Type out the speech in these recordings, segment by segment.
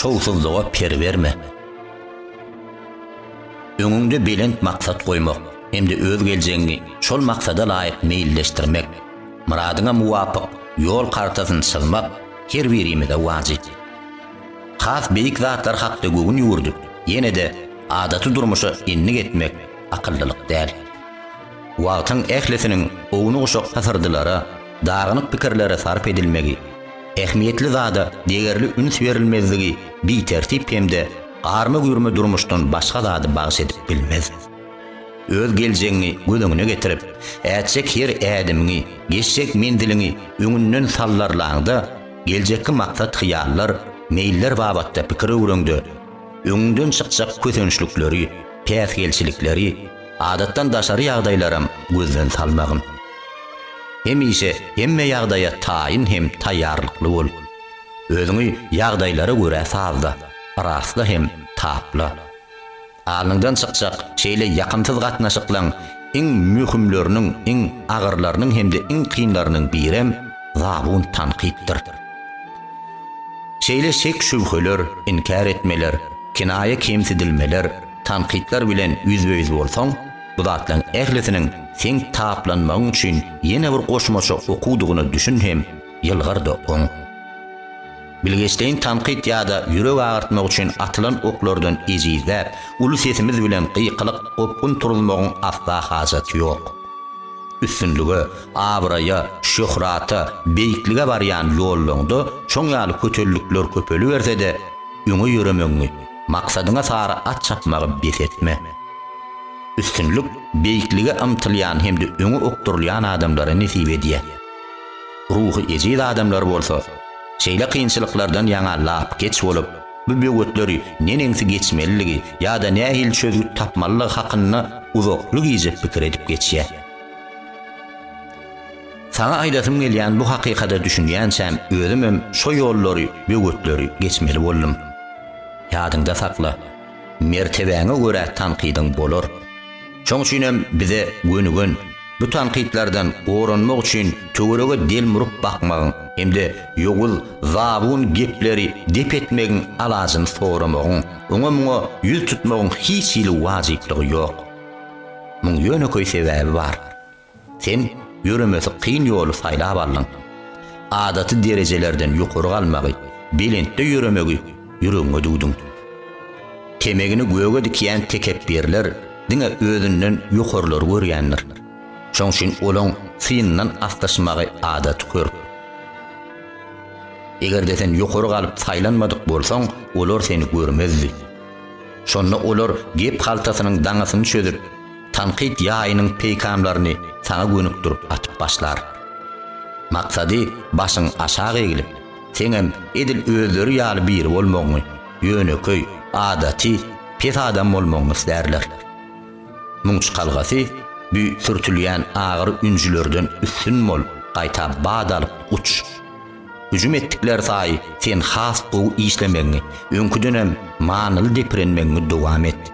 Şowsuzlyga per berme. Öňüňde belent maksat goýmak hem-de öz geljegiňi şol maksada laýyk meýilleşdirmek, myradyňa muwapyk ýol kartasyny çyzmak her birimize wajyp. Has beýik zatlar hakda göwün ýüwürdip, ýene-de adaty durmuşa endik etmek akyllylyk däl. Wagtyň ählisiniň ownuk-uşak hysyrdylara, dagynyk pikirlere sarp edilmegi, ähmiýetli zada degerli üns berilmezligi bitertip hem-de garma-gürme durmuşdan başga zady bagyş edip bilmez. Öz geljegiňi göz öňüne getirip, ätjek her ädimiňi, geçjek menziliňi öňünden sallarlaňda, geljekki maksat-hyýallar, meýiller babatda pikir öwreňde, öňüňden çykjak kösençlikleri, päsgelçilikleri, adatdan daşary ýagdaýlaram gözden salmagyn. Hemişe hemme ýagdaýa taýyn hem taýýarlykly bol. Özüňi ýagdaýlara görä sazla, rastla hem tapla. Alnyňdan çykjak şeýle ýakymsyz gatnaşyklaň iň möhümleriniň, iň agyrlarynyň hem-de iň kynlarynyň birem zabun tankytdyr. Şeýle şek-şübheler, inkär etmeler, kinaýa kemsidilmeler, tankytlar bilen ýüzbe-ýüz bolsaň, bu zatlaň ählisiniň seň taplanmagyň üçin ýene bir goşmaça okuwdygyna düşün hem ýylgyr-da oň. Bilgeşleýin tankyt ýa-da ýürek agyrtmak üçin atylan oklardan ejizläp, uly sesimiz bilen gykylyk, gopgun turuzmagyň asla hajaty ýok. Üstünlige, abraýa, şöhrata, beýiklige barýan ýollaňda şoň ýaly kötellikler köpeliberse-de, öňe ýöremegiňi, maksadyňa sary at çapmagy bes etme. Üstünlik beýiklige ymtylýan hem-de öňe okdurylýan adamlara nesip edýär. Ruhy ejiz adamlar bolsa, şeýle kynçylyklardan ýaňa lapykeç bolup, bu böwetleri neneňsi geçmelidigi ýa-da nähili çözgüt tapmalydygy hakynda uzakly gije pikir edip geçýär. Saňa aýdasym gelýän bu hakykata düşünýänçäm özümem şo ýollary, böwetleri geçmeli boldum. Ýadyňda sakla, mertebäňe görä tankydyň bolar. Şoň üçinem bize gönügen, bu tankytlardan goranmak üçin töwerege delmuryp bakmagyň hem-de ýowuz, zabun gepleri dep etmegiň alajyny soramagyň, oňa-muňa ýüz tutmagyň hiç hili wajyplygy ýok. Muň ýönekeý sebäbi bar. Sen ýöremesi kyn ýoly saýlap aldyň. Adaty derejelerden ýokary galmagy, belentde ýöremegi ýüregiňe düwdüň. Temegini göge dikýän tekepbirler diňe özünden ýokarylary görýändir. Şoň üçin olaň synyndan aslyşmagy adaty hörp. Eger-de sen ýokary galyp saýlanmadyk bolsaň, olar seni görmezdi. Şonda olar gep haltasynyň daňysyny çözüp, tankyt ýaýynyň peýkamlaryny saňa gönükdirip atyp başlar. Maksady başyň aşak eglip, seňem edil özleri ýaly biri bolmagyňy, ýönekeý, adaty, pes adam bolmagyňy islärler. Muň çykalgasy, bü sürtülýän agyr ünjülerden üstün bol, gaýta bat alyp uç. Hüjüm etdikleri saýy sen has gowy işlemegiňi, öňküdenem manyly deprenmegiňi dowam et.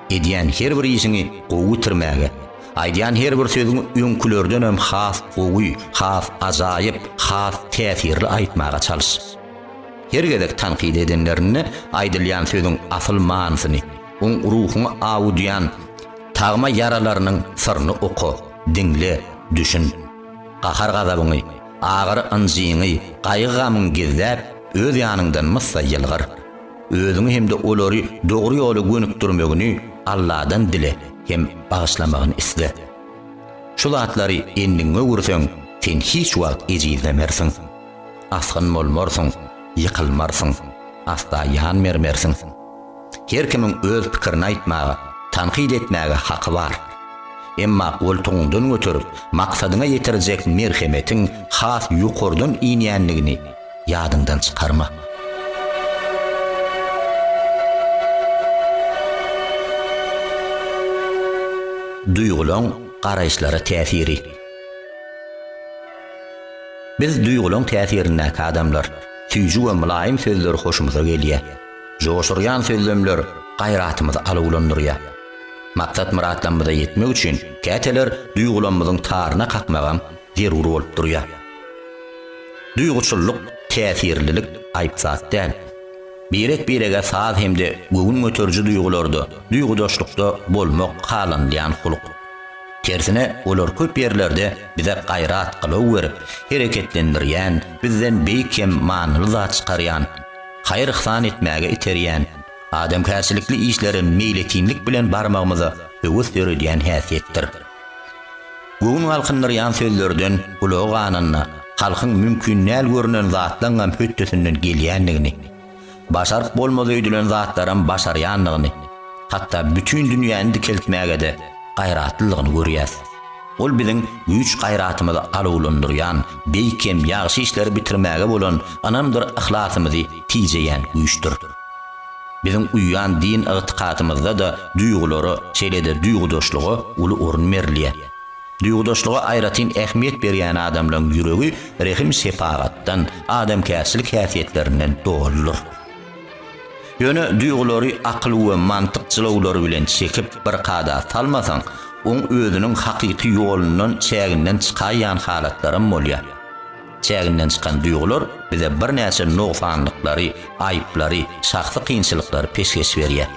Edýän her bir işiňi gowy bitirmäge, aýdýan her bir sözüňi öňkülerdenem has gowy, has ajaýyp, has täsirli aýtmaga çalyş. Her gezek tankyt edenlerinde aýdylýan sözüň asyl manysyny, oň ruhuňy awudýan tagma ýaralarynyň syryny oka, diňle, düşün. Gahar-gazabyňy, agyry-ynjyňy, gaýgy-gamyňy gizläp, öz ýanyňdan myssa ýylgyr. Özüňi hem-de olary dogry ýola gönükdirmegini Alladan dile hem bagyşlamagyny isle. Şu zatlary endigiňe öwürseň, sen hiç wagt ejizlemersiň. Asgyn bolmarsyň, ýykylmarsyň, asla ýan bermersiň. Her kimiň öz pikirini aýtmaga, tankyt etmäge haky bar. Emma goltugyňdan göterip, maksadyňa ýetirjek merhemetiň has ýokardan inýändigini ýadyňdan çykarma. Duýgulaň garaýyşlara täsiri. Biz duýgulaň täsirindäki adamlar. Süýji we mylaýym sözler hoşumyza gelýär. Joşurýan sözlemler gaýratymyzy alawlandyrýar. Maksat-myratlarymyza ýetmek üçin käteler duýgularymyzyň taryna kakmagam zerur bolup durýar. Duýguçyllyk, täsirlilik aýp zat däl. Birek-birege saz hem-de göwün göteriji duýgularda, duýgudaşlykda bolmak halanylýan hulk. Tersine, olar köp ýerlerde bize gaýrat, gylaw berip, hereketlendirýän, bizden beýik hem manyly zat çykarýan, haýyr-yhsan etmäge iterýän, adamkärçilikli işlere meýletinlik bilen barmagymyza höwes döredýän häsiýetdir. Göwün galkyndyrýan sözlerden gulagy gananda, halkyň mümkin däl görünen zatlaňňam hötdesinden gelýändigini, başaryp bolmaz öýdülen zatlaram başarýandygyny, hatda bütin dünýäni dikeltmäge-de gaýratlydygyny görýäs. Ol biziň güýç-gaýratymyzy alawlandyrýan, beýik hem ýagşy işleri bitirmäge bolan ynamdyr yhlasymyzy tijeýän güýçdür. Biziň uýýan din-ygtykadymyzda-da duýgulara, şeýle-de duýgudaşlyga uly orun berilýär. Duýgudaşlyga aýratyn ähmiýet berýän adamlaryň ýüregi rehim-şepagatdan, adamkärçilik häsiýetlerinden doludyr. Ýöne duýgulary akyl we mantyk jylawlary bilen çekip bir kada salmasaň, oň özüniň hakyky ýolundan, çäginden çykaýýan halatlaram bolýar. Çäginden çykan duýgular bize birnäçe nogsanlyklary, aýyplary, şahsy kynçylyklary peşgeş berýär.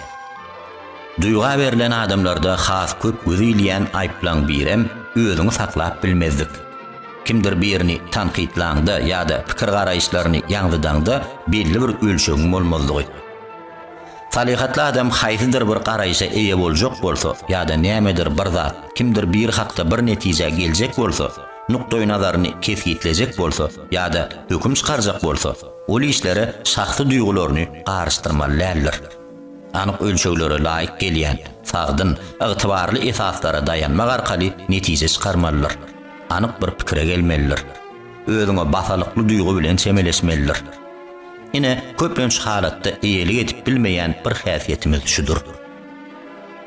Duýga berlen adamlarda has köp göze ilýän aýyplaň birem özüňi saklap bilmezlik. Kimdir birini tankytlaňda ýa-da pikir-garaýyşlaryny ýaňzydaňda belli bir ölçegiň bolmazlygy. Salyhatly adam haýsydyr bir garaýşa eýe boljak bolsa ýa-da nämedir bir zat, kimdir biri hakda bir netijä geljek bolsa, nukdaýnazaryny kesgitlejek bolsa ýa-da höküm çykarjak bolsa, ol işlere şahsy duýgularyny garyşdyrmaly däldir. Anyk ölçeglere laýyk gelýän, sagdyn, ygtybarly esaslara daýanmak arkaly netije çykarmalydyr. Anyk bir pikire gelmelidir. Özüňe basalykly duýgy bilen çemeleşmelidir. Ine, köplenç halatda eýelik edip bilmeýän bir häsiýetimiz şudur.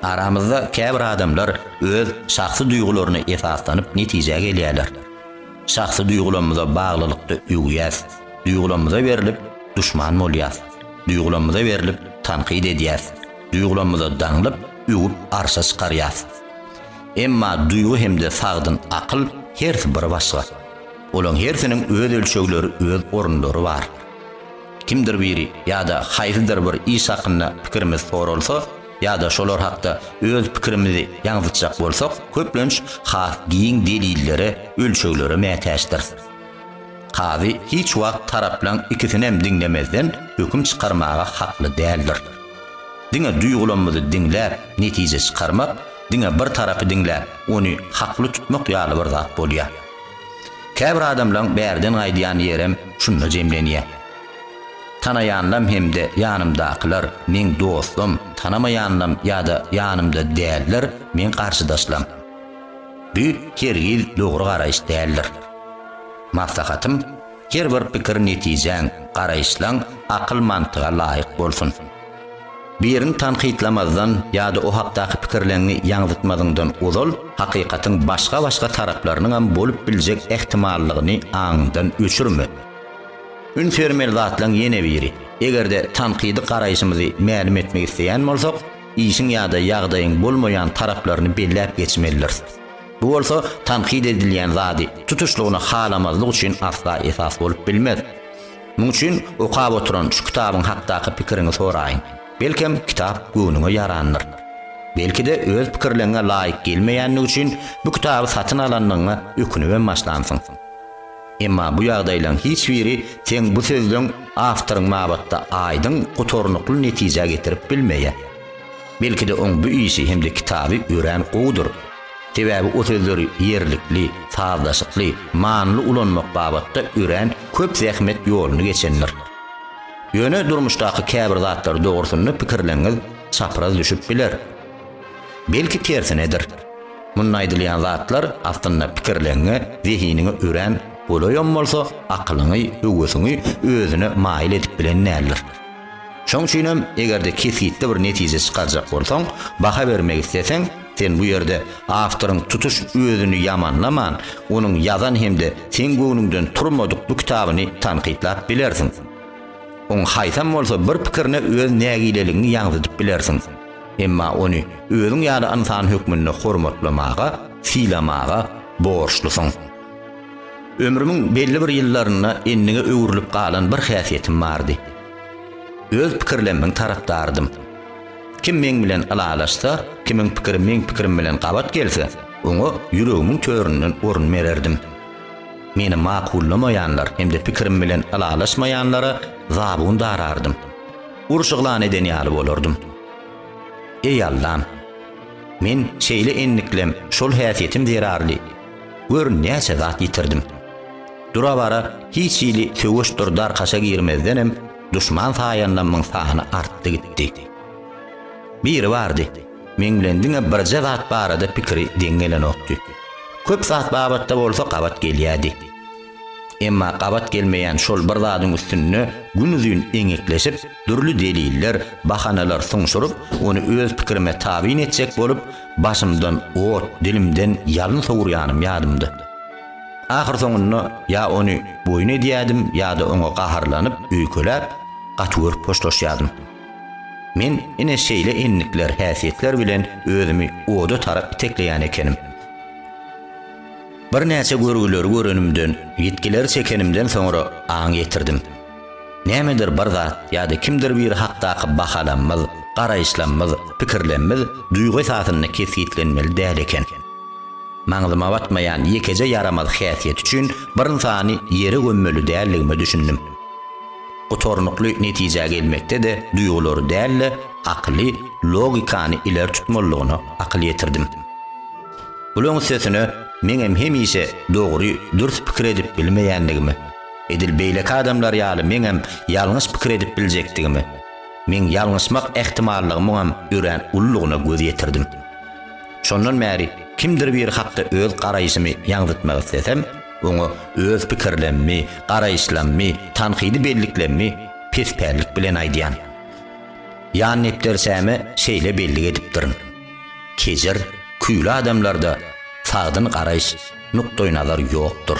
Aramyzda käbir adamlar öz şahsy duýgularyna esaslanyp netijä gelýärler. Şahsy duýgularymyza baglylykda öwýäs, duýgularymyza berlip duşman bolýas, duýgularymyza berlip tankyt edýäs, duýgularymyza daňlyp öwüp arşa çykarýas. Emma duýgy hem-de sagdyn akyl hersi bir başga. Olaň hersiniň öz ölçegleri, öz orunlary bar. Kimdir biri ýa-da haýsydyr bir iş hakynda pikirimiz soralsa ýa-da şolar hakda öz pikirimizi ýaňzytjak bolsak, köplenç has giň delillere, ölçeglere mätäçdiris. Kazy hiç wagt taraplaň ikisinem diňlemezden höküm çykarmaga hakly däldir. Diňe duýgulamyzy diňläp netije çykarmak, diňe bir tarapy diňläp, ony hakly tutmak ýaly bir zat bolýar. Käbir adamlaň bärden gaýdýan ýerem şunda jemlenýär. Tanaýanlam hem-de ýanymdakylar, meň dostlam, tanamaýanlam ýa-da ýanymda däller, meň garşydaşlam. Bu hergiz dogry garaýyş däldir. Maslahatym, her bir pikir-netijäň, garaýyşlaň akyl-mantyga laýyk bolsun. Birini tankytlamazdan ýa-da o hakdaky pikirleňňi ýaňzytmazyňdan ozal hakykatyň başga-başga taraplarynyňam bolup biljek ähtimallygyny aňyňdan öçürme. Üns bermeli zatlaň ýene biri, eger-de tankydy garaýşymyzy mälim etmek isleýän bolsak, işiň ýa-da ýagdaýyň bolmaýan taraplaryny belläp geçmelidiris. Bu bolsa tankyt edilýän zady tutuşlygyna halamazlyk üçin asla esas bolup bilmez. Muň üçin okap oturan şu kitabyň hakdaky pikiriňi soraýyn. Belkem, kitap göwnüňe ýarandyr. Belki-de, öz pikirleňňe laýyk gelmeýänligi üçin bu kitaby satyn alandygyňa ökünibem başlansyň. Emma bu ýagdaýlaň hiç biri seň bu sözleň awtoryň babatda aýdyň, gutarnykly netijä getirip bilmeýär. Belki-de oň bu işi hem-de kitaby örän gowudyr. Sebäbi o sözleri ýerlikli, sazlaşykly, manyly ulanmak babatda örän köp zähmet ýoluny geçendir. Ýöne durmuşdaky käbir zatlar dogrusynda pikirleňiz çapraz düşüp biler. Belki tersinedir. Munda aýdylýan zatlar aslynda pikirleňňe, zehiniňe örän golaýam bolsa, akylyňy, höwesiňi özüne maýyl edip bilen däldir. Şoň üçinem, eger-de kesgitli bir netije çykarjak bolsaň, baha bermek isleseň, sen bu ýerde awtoryň tutuş özüni ýamanlaman, onuň ýazan hem-de seň göwnüňden turmadyk bu kitabyny tankytlap bilersiň. Oň haýsam bolsa bir pikirine öz nägileligiňi ýaňzydyp bilersiň. Emma ony özüň ýaly ynsan hökmünde hormatlamaga, sylamaga borçlusyň. Ömrümiň belli bir ýyllarynda endige öwrülip galan bir häsiýetim bardy. Öz pikirlemmiň tarapdarydym. Kim meň bilen ylalaşsa, kimiň pikiri meň pikirim bilen gabat gelse, oňa ýüregimiň töründen orun bererdim. Meni makullamaýanlar hem-de pikirim bilen ylalaşmaýanlara zabun darardym. Uruş yglan eden ýaly bolardym. Eý Allam! Men şeýle endiklem şol häsiýetim zerarly, gör näçe zat ýitirdim. Dura-bara hiç hili söweşdir darkaşa girmezdenem duşman saýanlammyň sany artdy gitdi. Biri bardy, meň bilen diňe birje zat barada pikiri deň gelenokdy. Köp zat babatda bolsa gabat gelýädi. Emma gabat gelmeýän şol bir zadyň üstünde günuzyn eňekleşip, dürli deliller, bahanalar suňşuryp, ony öz pikirime tabyn etjek bolup, başymdan ot, dilimden ýalyn sowurýanym ýadymda. Ahyrsoňunda ýa ony boýun edýädim ýa-da oňa gaharlanyp, öýkeläp, gaty görüp hoşlaşýadym. Men ine şeýle endikler, häsiýetler bilen özümi oda tarap itekleýän ekenim. Birnäçe görgüleri görenimden, ýitgileri çekenimden soňra aň ýetirdim. Nämedir bir zat ýa-da kimdir biri hakdaky bahalamyz, garaýyşlamyz, pikirlemmiz duýgy esasynda kesgitlenmeli däl eken. Maňzyma batmaýan ýekeje ýaramaz häsiýet üçin bir ynsany ýere gömmeli däldigime düşündim. Gutarnykly netijä gelmekde-de duýgulary däl-de, akyly, logikany ileri tutmalydygyna akyl ýetirdim. Bulaň üstesine, meňem hemişe dogry, dürs pikir edip bilmeýändigimi, edil beýleki adamlar ýaly meňem ýalňyş pikir edip biljekdigimi, meň ýalňyşmak ähtimallygymyňam örän uludygyna göz ýetirdim. Şondan bäri kimdir biri hakda öz garaýşymy ýaňzytmak islesem, oňa öz pikirlemmi, garaýyşlammy, tankydy belliklemmi pespällik bilen aýdýan. Ýan depderçäme şeýle bellik edipdirin. Kejir, küýli adamlarda sagdyn garaýyş, nukdaýnazar ýokdur.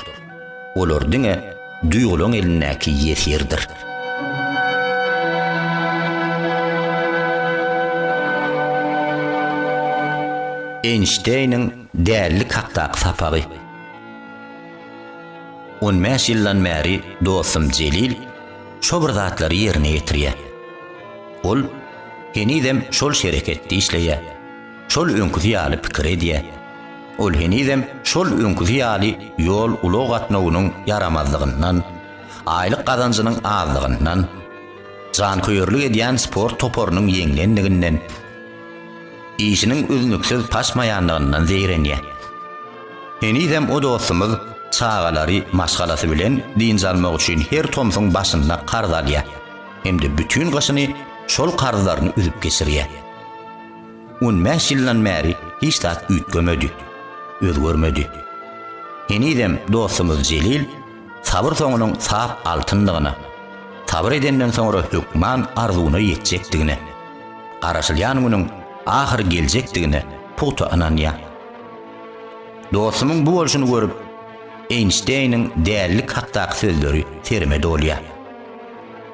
Olar diňe duýgulaň elindäki ýesirdir. Eýnşteýniň dälilik hakdaky sapagy. On bäş ýyldan bäri dostum Jelil şo bir zatlary ýerine ýetirýär. Ol henizem şol şereketde işleýär. Şol öňküsi ýaly pikir edýär. Ol henizem şol öňküsi ýaly ýol-ulag gatnawynyň ýaramazlygyndan, aýlyk gazanjynyň azlygyndan, janköýerlik edýän sport toparynyň ýeňlendiginden, işiniň üznüksiz paşmaýanlygyndan zeýrenýär. Henizem o dostumyz çagalary, maşgalasy bilen dynç almak üçin her tomsuň başynda karz alýar hem-de bütin gyşyny şol karzlaryny üzüp geçirýär. On bäş ýyldan bäri hiç zat üýtgemedi, özgermedi. Henizem dostumyz Jelil sabyr soňunyň sap altyndygyna, sabyr edenden soňra hökman arzuwyna ýetjekdigine, garaşylýan günüň ahyry geljekdigine pugta ynanýar. Dostumyň bu bolşuny görüp, Eýnşteýniň dälilik hakdaky sözleri serime dolýar.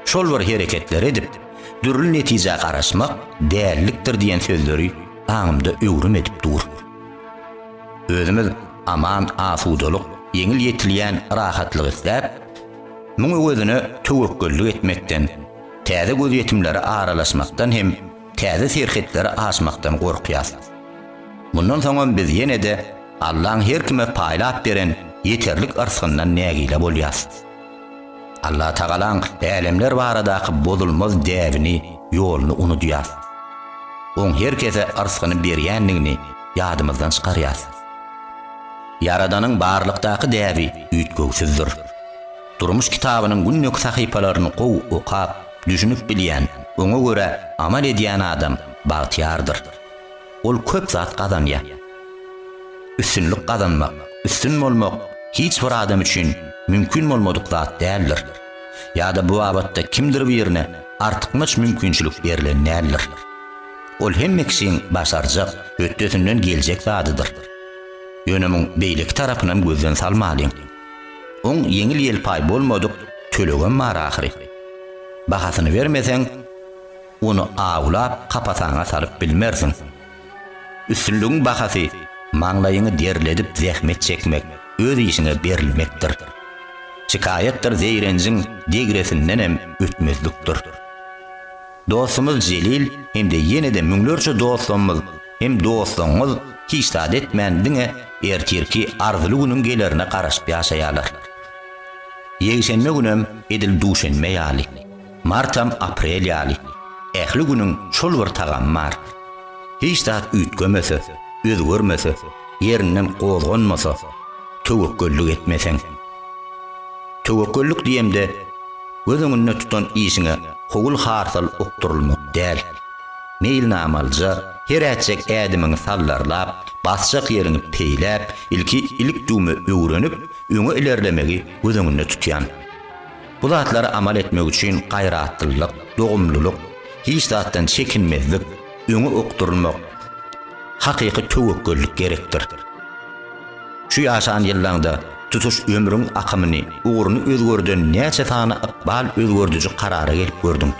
Şol bir hereketleri edip, dürli netijä garaşmak dälilikdir diýen sözleri aňymda öwrüm edip dur. Özümiz aman, asudalyk, ýeňil ýetilýän rahatlyk isläp, muň öwezine töwekgellik etmekden, täze gözýetimlere aralaşmakdan hem täze serhetleri aşmakdan gorkýas. Mundan soňam biz ýene-de Allaň her kime paýlap beren ýeterlik yrsgyndan nägile bolýas. Allatagalaň älemler baradaky bozulmaz däbini, ýoluny unudýas. Oň her kese yrsgyny berýändigini ýadymyzdan çykarýas. Ýaradanyň barlykdaky däbi üýtgewsizdir. Durmuş kitabynyň günlük sahypalaryny gowy okap, düşünip bilýän, oňa görä amal edýän adam bagtyýardyr. Ol köp zat gazanýar. Üstünlik gazanmak, üstün bolmak hiç bir adam üçin mümkin bolmadyk zat däldir. Ýa-da bu babatda kimdir birine artykmaç mümkinçilik berlen däldir. Ol hemme kişiň başarjak, hötdesinden geljek zadydyr. Ýöne muň beýleki tarapynam gözden salmalyň. Oň ýeňil-ýelpaý bolmadyk tölegem bar ahyry. Bahasyny bermeseň, ony awlap kapasaňa salyp bilmersiň. Üstünligiň bahasy maňlaýyňy derledip zähmet çekmek, öz işiňe berilmekdir. Şikaýatdyr zeýrenjiň degresindenem ötmezlikdir. Dostumyz Jelil hem-de ýene-de müňlerçe dostlarymyz hem dostlaryňyz hiç zat etmän diňe ertirki arzyly günüň gelerine garaşyp ýaşaýarlar. Ýekşenbe günem edil duşenbe ýaly. Martam aprel ýaly. Ähli günüň şol bir tagamy bar. Hiç zat üýtgemese, özgermese, ýerinden gozganmasa, töwekgellik etmeseň. Töwekgellik diýemde, göz öňünde tutan işiňe howul-harsal okdurylmak däl. Meýilnamalyja, her ätjek ädimiňi sallarlap, basjak ýeriňi peýläp, ilki ilik-düwme öwrenip, öňe ilerlemegi göz öňünde tutýan. Bu zatlary amal etmek üçin gaýratlylyk, dogumlylyk, hiç zatdan çekinmezlik, öňe okdurylmak, hakyky töwekgellik gerekdir. Şu ýaşan ýyllaňda tutuş ömrüň akymyny, ugruny özgerden näçe sany ykbal özgerdiji karara gelip gördüň?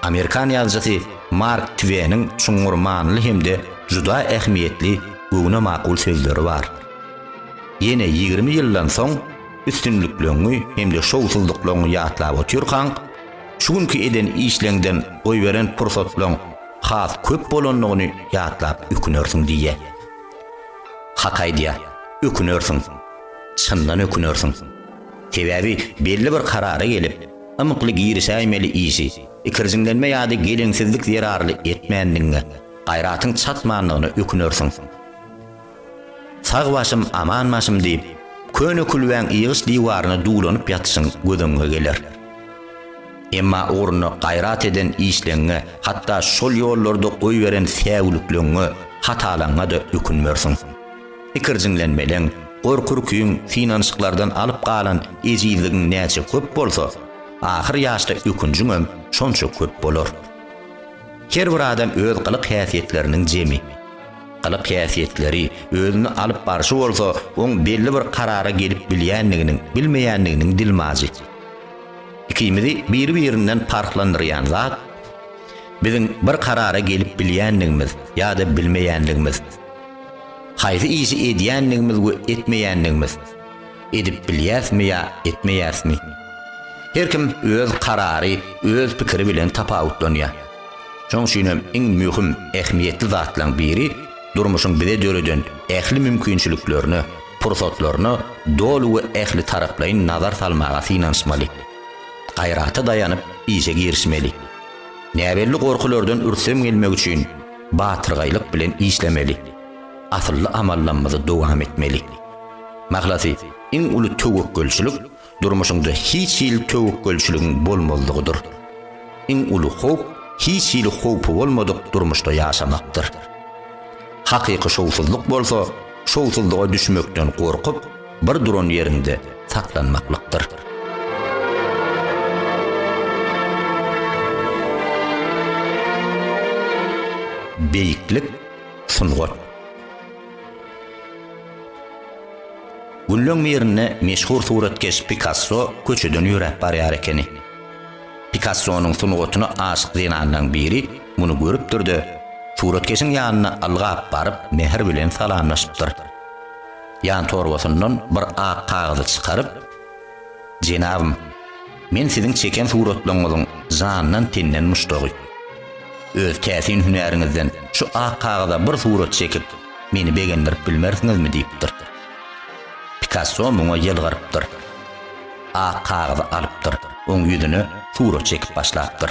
Amerikan ýazyjysy Mark Tweniň çuňňur manyly hem-de juda ähmiýetli göwne makul sözleri bar. Ýene 20 ýyldan soň üstünlikleňňi hem-de şowsuzlyklaňňy ýatlap otyrkaň, şu günki eden işleňden goýberen pursatlaň has köp bolandygyny ýatlap ökünersiň diýýär. Hak aýdýar, ökünersiň. Çyndan ökünersiň. Sebäbi belli bir karara gelip, ymykly girişäýmeli işi ikirjiňlenme ýa-da geleňsizlik zerarly etmändigiňe, gaýratyň çatmandygyna ökünersiň. Sag başym, aman başym diýip, köne külbäň ýygyş diwaryna duwlanyp ýatyşyň göz öňüňe geler. Emma ugrunda gaýrat eden işleňňe, hatda şol ýollarda goýberen säwlikleňňe, hatalaňňa-da ökünmersiň. Ikirjiňlenmeleň, gorky-ürküň, synanyşyklardan alyp galan ejizligiň näçe köp bolsa, ahyr ýaşda ökünjiňem şonça köp bolar. Her bir adam öz gylyk-häsiýetleriniň jemi. Gylyk-häsiýetleri, özüni alyp barşy bolsa oň belli bir karara gelip bilýänliginiň, bilmeýänliginiň dilmajy. Ikimizi biri-birinden parhlandyrýan zat, biziň bir karara gelip bilýänligimiz ýa-da bilmeýänligimiz. Haýsy işi edýänligimiz we etmeýänligimiz. Edip bilýäsmi ýa etmeýäsmi? Her kim öz karary, öz pikiri bilen tapawutlanýar. Şoň üçinem iň möhüm, ähmiýetli zatlaň biri durmuşyň bize döreden ähli mümkinçiliklerine, pursatlaryna doly we ähli taraplaýyn nazar salmaga synanyşmaly. Gaýrata daýanyp işe girişmeli. Näbelli gorkulardan ürsem gelmek üçin batyrgaýlyk bilen işlemeli. Asylly amallamyzy dowam etmeli. Mahlasy, iň uly töwekgelçilik durmuşyňda hiç hili töwekgelçiligiň bolmazlygydyr. Iň uly howp hiç hili howpy bolmadyk durmuşda ýaşamakdyr. Hakyky şowsuzlyk bolsa, şowsuzlyga düşmekden gorkup, bir duran ýeriňde saklanmaklykdyr. Beýiklik sungat. Günleň birinde meşhur suratkeş Pikasso köçeden ýöräp barýar ekeni. Pikassonyň sungatyna aşyk zenanlaň biri muny görüpdir-de, suratkeşiň ýanyna ylgap baryp, mähir bilen salamlaşypdyr. Ýan torbasyndan bir ak kagyzy çykaryp, Jenabym, men siziň çeken suratlaryňyzyň jandan-tenden muşdagy. Öz täsin hünäriňizden şu ak kagyza bir surat çekip, meni begendirip bilmersiňizmi diýipdir. Pikasso muňa ýylgyrypdyr. Ak kagyzy alypdyr, oň ýüzüne surat çekip başlapdyr.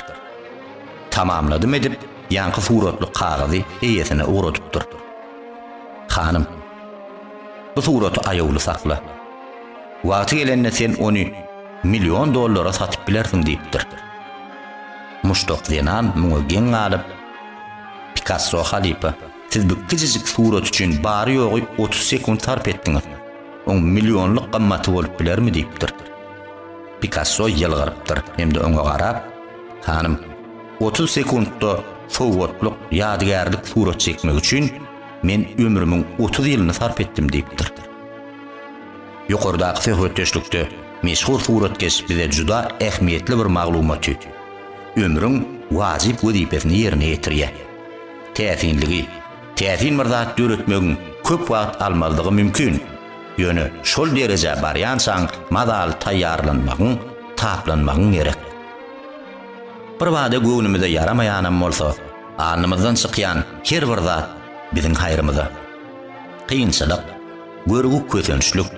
Tamamladym edip, ýaňky suratly kagyzy eýesine ugradypdyr. Hanym, bu suraty aýawly sakla. Wagty gelende sen ony million dollara satyp bilersiň diýipdir. Muşdak zenan muňa geň galyp, Pikasso halypa, Siz bu kiçijik surat üçin bary-ýogy 30 sekunt sarp etdiňiz. Oň millionlyk gymmaty bolup bilermi diýipdir. Pikasso ýylgyrypdyr hem-de oňa garap, Hanym, 30 sekuntda sowgatlyk, ýadygärlik surat çekmek üçin men ömrümiň 30 ýylyny sarp etdim diýipdir. Ýokardaky söhbetdeşlikde meşhur suratkeş bize juda ähmiýetli bir maglumaty, ömrüň wajyp wezipesini ýerine ýetirýär. Täsinligi, täsin bir zat döretmegiň köp wagt almazlygy mümkin, ýöne şol derejä barýançaň mazaly taýýarlanmagyň, taplanmagyň gerek. Birbada göwnümize ýaramaýanam bolsa, alnymyzdan çykýan her bir zat biziň haýrymyza. Kynçylyk, görgi-kösençlik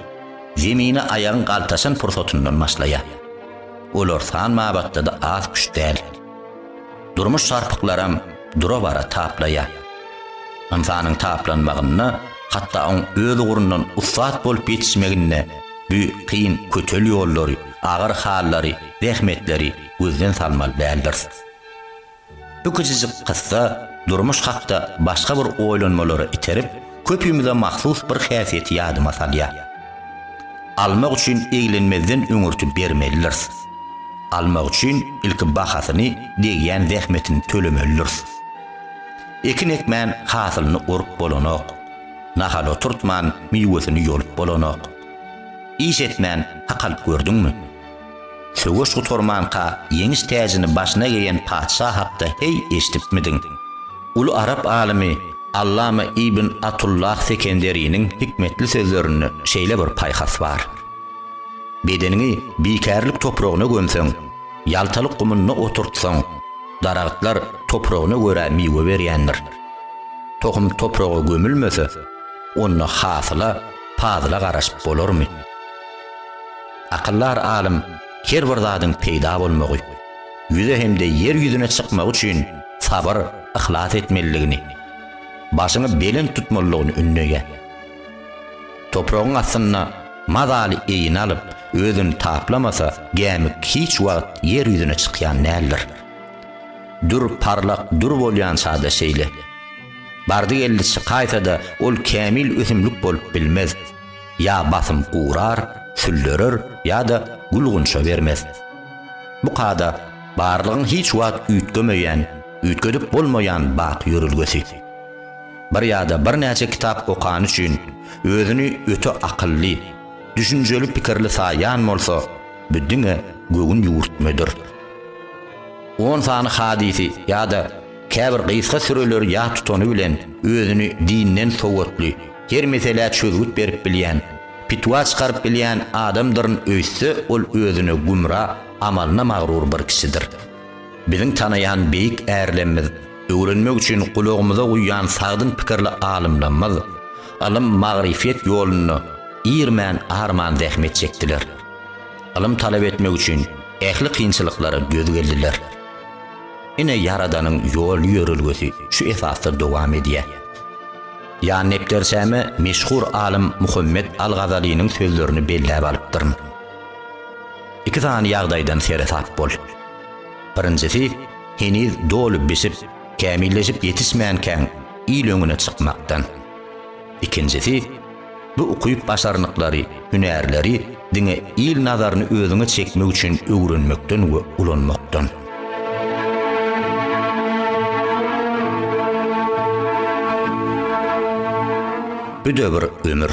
zemine aýagyň galtaşan pursatyndan başlaýar. Olar san babatda-da az-küş däl. Durmuş şarpyklaram dura-bara taplaýar. Ynsanyň taplanmagynda, hatda oň öz ugrundan ussat bolup ýetişmeginde bu kyn kötel ýollary, agyr hallary, zähmetleri gözden salmaly däldiris. Bu kiçijik kyssa durmuş hakda başga bir oýlanmalara iterip, köpümize mahsus bir häsiýeti ýadyma salýar. Almak üçin eglenmezden öňürti bermelidiris. Almak üçin ilki bahasyny, degýän zähmetini tölemelidiris. Ekin ekmän hasylyny orup bolanok. Nahal oturtman miwesini ýolup bolanok. Iş etmän hak alyp gördüňmi? Söweş gutarmanka ýeňiş täjini başyna geýen patyşa hakda heý eşidipmidiň? Uly arap alymy Allama ibn Atullah Sekenderiniň hikmetli sözlerinde şeýle bir paýhas bar. Bedeniňi bikärlik topragyna gömseň, ýaltalyk gumunda oturtsaň, daragtlar topragyna görä miwe berýändir. Tohum topraga gömülmese, onda hasyla, pazyla garaşyp bolarmy? Akyldar alym her bir zadyň peýda bolmagy, ýüze hem-de ýer ýüzüne çykmagy üçin sabyr, yhlas etmelidigini, başyňy belent tutmalydygyny ündeýär. Topragyň astynda mazaly eýini alyp, özüni taplamasa, gämik hiç wagt ýer ýüzüne çykýan däldir. Dür parlak dür bolýança-da şeýle. Bardy-geldi çykaýsa-da, ol kämil ösümlik bolup bilmez. Ýa basym gurar, süllerer ýa-da gül-gunça bermez. Bu kada barlygyň hiç wagt üýtgemeýän, üýtgedip bolmaýan baky ýörelgesi. Bir ýa-da birnäçe kitap okany üçin özüni öte akylly, düşünjeli pikirli saýýan bolsa, bu diňe göwün ýüwürtmedir. On sany hadysy ýa-da käbir gysga süreleri ýat tutany bilen özüni dinden sowatly, her meselä çözgüt berip bilýän, pitwa çykaryp bilýän adamdyryn öýtse ol özüne gümra, amalyna magrur bir kişidir. Biziň tanaýan beýik ärlemmiz, öwrenmek üçin gulagymyza guýýan sagdyn pikirli alymlammyz ylym magryfet ýolunda irmän-arman zähmet çekdiler. Ylym talap etmek üçin ähli kynçylyklara döz geldiler. Ine Ýaradanyň ýol-ýörelgesi şu esasda dowam edýär. Ýan depderçäme meşhur alym Muhammet al-Gazalynyň sözlerini belläp alypdyryn. Iki sany ýagdaýdan seresap bol. Birinjisi, heniz doly bişip, kämilleşip ýetişmänkäň il öňüne çykmakdan. Ikinjisi, bu ukyp-başarnyklary, hünärleri diňe il nazaryny özüňe çekmek üçin öwrenmekden we ulanmakdan. Bu-da bir ömür.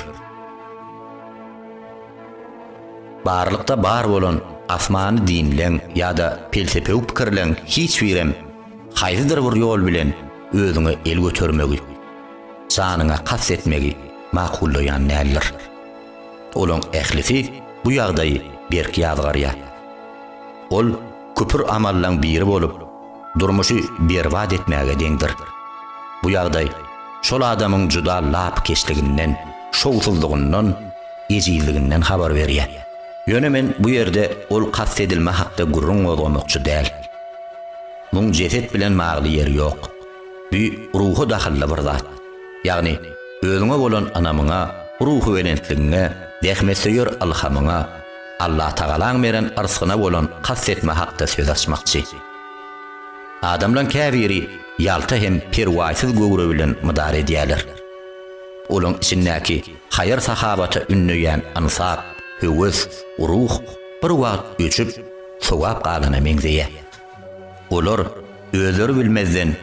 Barlykda bar bolan asmany dinleň ýa-da pelsepewi pikirleň hiç birem haýsydyr bir ýol bilen özüňe el götermegi, janyňa kast etmegi makullaýan däldir. Olaň ählisi bu ýagdaýy berk ýazgarýar. Ol küpür amallaň biri bolup, durmuşy berbat etmäge deňdir. Bu ýagdaý şol adamyň juda lapykeçliginden, şowsuzlygyndan, ejizliginden habar berýär. Ýöne men bu ýerde ol kast edilme hakda gürrüň gozgamakçy däl. Muň jeset bilen bagly ýeri ýok. Bu ruha dahylly bir zat. Ýagny, özüňe bolan ynamyňa, ruhubelentligiňe, zähmetsöýer ylhamyňa, Allatagalaň beren yrsgyna bolan kast etme hakda söz açmakçy. Adamlaň käbiri ýalta hem perwaýsyz göwre bilen mydar edýärler. Olaň içindäki haýyr-sahawata ündeýän ynsap, höwes, ruh bir wagt öçüp, sowap galana meňzeýär. Olar özleri bilmezden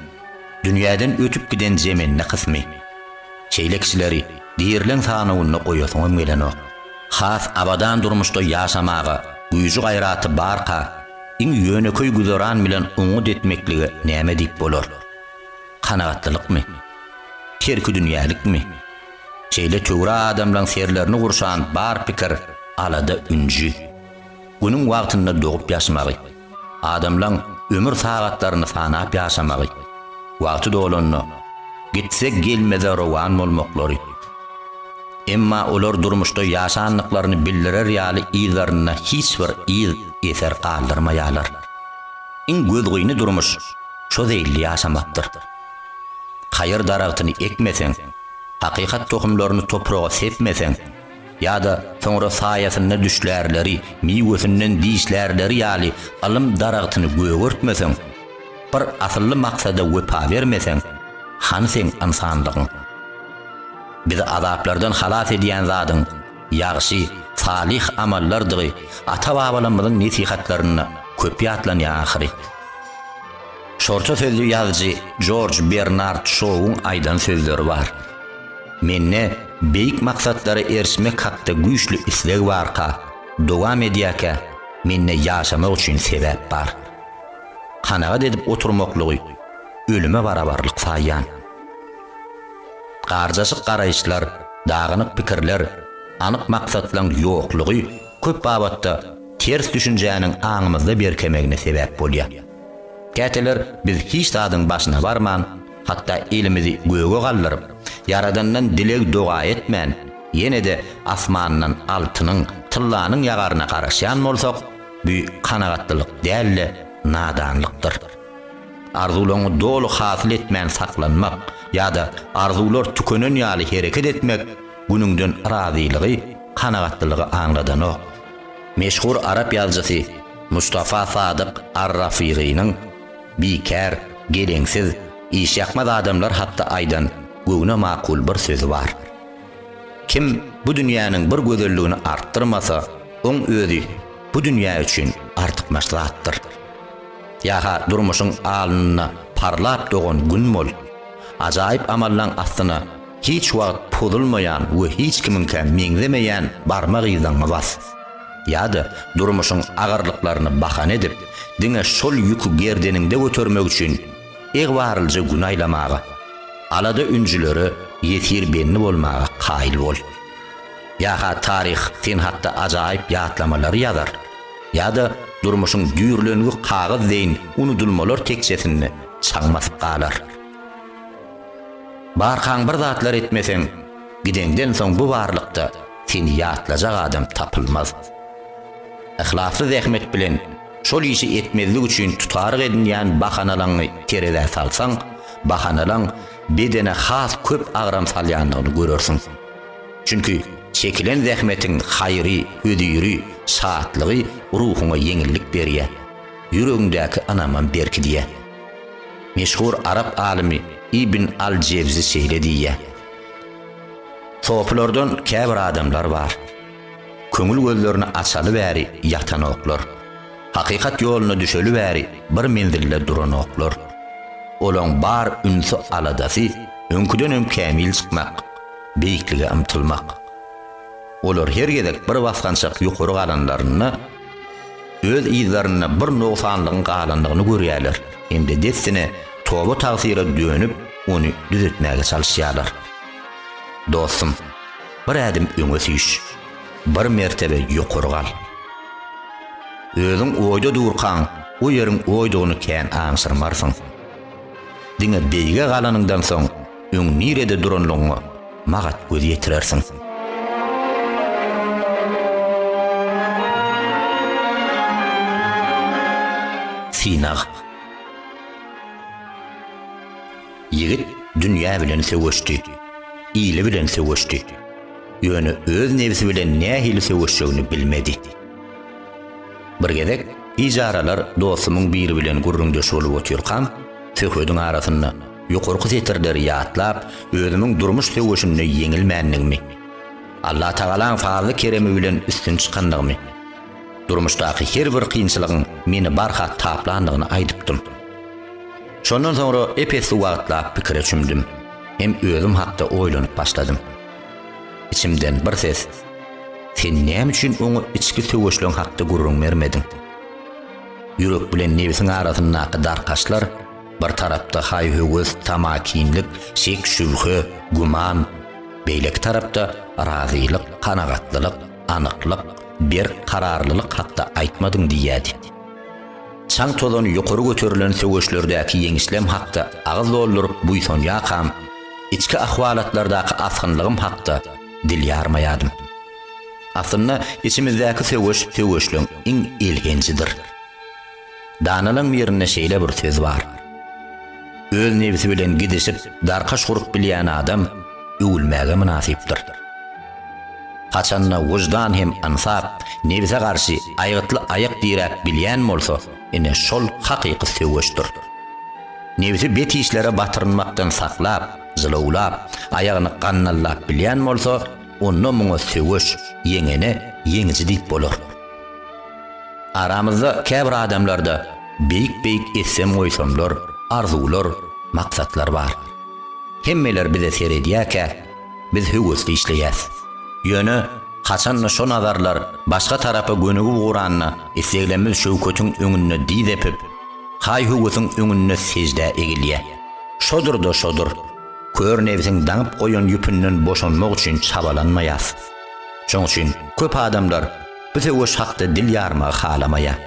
dünýäden ötüp giden jemende kysmy. Şeýle kişileri dirileň sanawynda goýasyňam gelenok. Has abadan durmuşda ýaşamaga güýji-gaýraty barka, iň ýönekeý güzeran bilen oňňut etmeklige näme diýip bolar? Kanagatlylykmy? Terkidünýälikmi? Şeýle töwra adamlaň serlerini gurşan bar pikir, alada, ünji. Günüň wagtynda dogup-ýaşmagy. Adamlaň. ömür sagatlaryny sanap ýaşamagy, wagty dolanda, gitse gelmeze rowan bolmaklary. Emma olar durmuşda ýaşandyklaryny bildirer ýaly yzlarynda hiç bir yz, eser galdyrmaýarlar. Iň gözgyny durmuş şo zeýilli ýaşamakdyr. Haýyr daragtyny ekmeseň, hakykat tohumlaryny topraga sepmeseň, ýa-da soňra saýasynda düşlärleri, miwesinden dişlärleri ýaly ylym daragtyny gögertmeseň, bir asylly maksada wepa bermeseň, hany seň ynsanlygyň? Bizi azaplardan halas edýän zadyň ýagşy, salyh amallardygy ata-babalarymyzyň nesihatlarynda köp ýatlanýar ahyry. Şorta sözli ýazyjy Jorj Bernard Şouwyň aýdan sözleri bar. Mende beýik maksatlara erişmek hakda güýçli isleg barka, dowam edýärkä, mende ýaşamak üçin sebäp bar. Kanagat edip oturmaklygy ölüme barabarlyk saýýan. Garjaşyk garaýyşlar, dagynyk pikirler, anyk maksatlaň ýoklugy köp babatda ters düşünjäniň aňymyzda berkemegine sebäp bolýar. Käteler biz hiç zadyň başyna barman, hatda elimizi göge galdyryp, Ýaradandan dileg-doga etmän, ýene-de asmandan altynyň, tyllanyň ýagaryna garaşýan bolsak, bu kanagatlylyk däl-de, nadanlykdyr. Arzuwlaryňy doly hasyl etmän saklanmak ýa-da arzuwlar tükenen ýaly hereket etmek günüňden razylygy, kanagatlylygy aňladanok. Meşhur arap ýazyjysy Mustafa Sadyk ar-Rafygynyň bikär, geleňsiz, işýakmaz adamlar hakda aýdan göwne makul bir sözi bar. Kim bu dünýäniň bir gözelligini artdyrmasa, oň özi bu dünýä üçin artykmaç zatdyr. Ýa-ha durmuşyň alnynda parlap dogan Gün bol. Ajaýyp amallaň astyna hiç wagt pozulmaýan we hiç kimiňkä meňzemeýän barmak yzlaňňy bas. Ýa-da durmuşyň agyrlyklaryny bahana edip, diňe şol ýüki gerdeniňde götermek üçin egbarlyja gün aýlamaga, alada-ünjülere ýesir-bendi bolmaga kaýyl bol. Ýa-ha taryh sen hakda ajaýyp ýatlamalary ýazar, ýa-da durmuşyň düýrlengi kagyz deýin unudylmalar tekjesinde çaň basyp galar. Barkaň bir zatlar etmeseň, gideňden soň bu barlykda seni ýatlajak adam tapylmaz. Yhlasly zähmet bilen şol işi etmezlik üçin tutaryk edinýän bahanalaňy terezä salsaň, bahanalaň bedene has köp agram salýandygyny görersiň. Çünki çekilen zähmetiň haýry, hödüri, şatlygy ruhuňa ýeňillik berýär, ýüregiňdäki ynamam berkidýär. Meşhur arap alymy Ibn al-Jewzi şeýle diýýär, Sopulardan käbir adamlar bar. Köňül gözlerini açaly bäri ýatanoklar. Hakykat ýoluna düşeli bäri bir menzilde duranoklar. Olaň bar ünsi-aladasy öňküdenem kämil çykmak, beýiklige ymtylmak. Olar her gezek bir basgançak ýokary galanlarynda, öz yzlarynda bir nogsanlygyň galandygyny görýärler hem-de dessine toba-tagsyra dönüp, ony düzetmäge çalyşýarlar. Dostum, bir ädim öňe süýş, bir mertebe ýokary gal. Özüň oýda durkaň, o ýeriň oýdugyny kän aňşyrmarsyň. Diňe beýige galanyňdan soň, öň nirede duranlygyňa magat göz ýetirersiň. Synag. Ýigit dünýä bilen söweşdi, ili bilen söweşdi. Ýöne öz nebsi bilen nähili söweşjegini bilmedi. Bir gezek gijaralar dostumyň biri bilen gürrüňdeş bolup otyrkam, söhbediň arasynda ýokarky setirleri ýatlap, özümiň durmuş söweşinde ýeňilmändigimi, Allatagalaň fazly-keremi bilen üstün çykandygymy, durmuşdaky her bir kynçylygyň meni barha taplandygyny aýdypdym. Şondan soňra ep-esli wagtlap pikire çümdüm hem özüm hakda oýlanyp başladym. Içimden bir ses, Sen näme üçin oňa içki söweşleň hakda gürrüň bermediň? Ýürek bilen nebsiň arasyndaky darkaşlar bir tarapda haý-höwes, tamakinlik, şek-şübhe, güman, beýleki tarapda razylyk, kanagatlylyk, anyklyk, berk kararlylyk hakda aýtmadyň diýýärdi. Çaň-tozan ýokary göterilen söweşlerdäki ýeňişlem hakda agyz dolduryp buýsanýarkam, içki ahwalatlardaky asgynlygym hakda dil ýarmaýardym. Aslynda, içimizdäki söweş söweşleň iň elhenjidir. Danalaň birinde şeýle bir söz bar. Öz nebsi bilen gidişip, darkaş gurup bilýän adam öwülmäge mynasypdyr. Haçanda wyždan hem ynsap nebse garşy aýgytly aýak diräp bilýän bolsa, ine şol hakyky söweşdir. Nebsi bet işlere batyrynmakdan saklap, jylawlap, aýagyny gandallap bilýän bolsa, onda muňa söweş, ýeňene ýeňiji diýip bolar. Aramyzda käbir adamlarda beýik-beýik etsem-goýsamlar, arzuwlar, maksatlar bar. Hemmeler bize seredýärkä, biz höwesli işleýäs. Ýöne, haçan-da şo nazarlar başga tarapa gönügip ugranda, isleglerimiz şöwketiň öňünde dyz epip, haý-höwesiň öňünde seždä egilýär. Şodur-da şodur, kör nebsiň daňyp goýan ýüpünden boşanmak üçin çabalanmaýas. Şoň üçin köp adamlar bu söweş hakda dil ýarmagy halamaýar.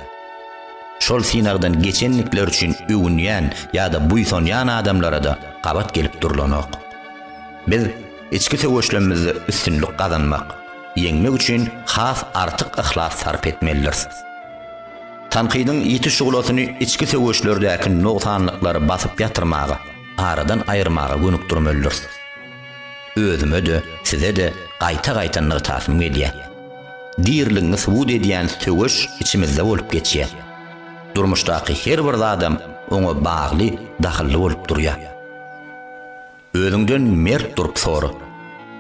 Şol synagdan geçendikleri üçin öwünýän ýa-da buýsanýan adamlara-da gabat gelip durlanok. Biz içki söweşlerimizde üstünlik gazanmak, ýeňmek üçin has artyk yhlas sarp etmelidiris. Tankydyň ýiti şuglasyny içki söweşlerdäki nogsanlyklary basyp ýatyrmaga, aradan aýyrmaga gönükdirmelidiris. Özüme-de, size-de gaýta-gaýta nygtasym gelýär. Diriligiňi subut edýän söweş içimizde bolup geçýär. Durmuşdaky her bir zadam oňa bagly, dahylly bolup durýar. Özüňden mert durup sora.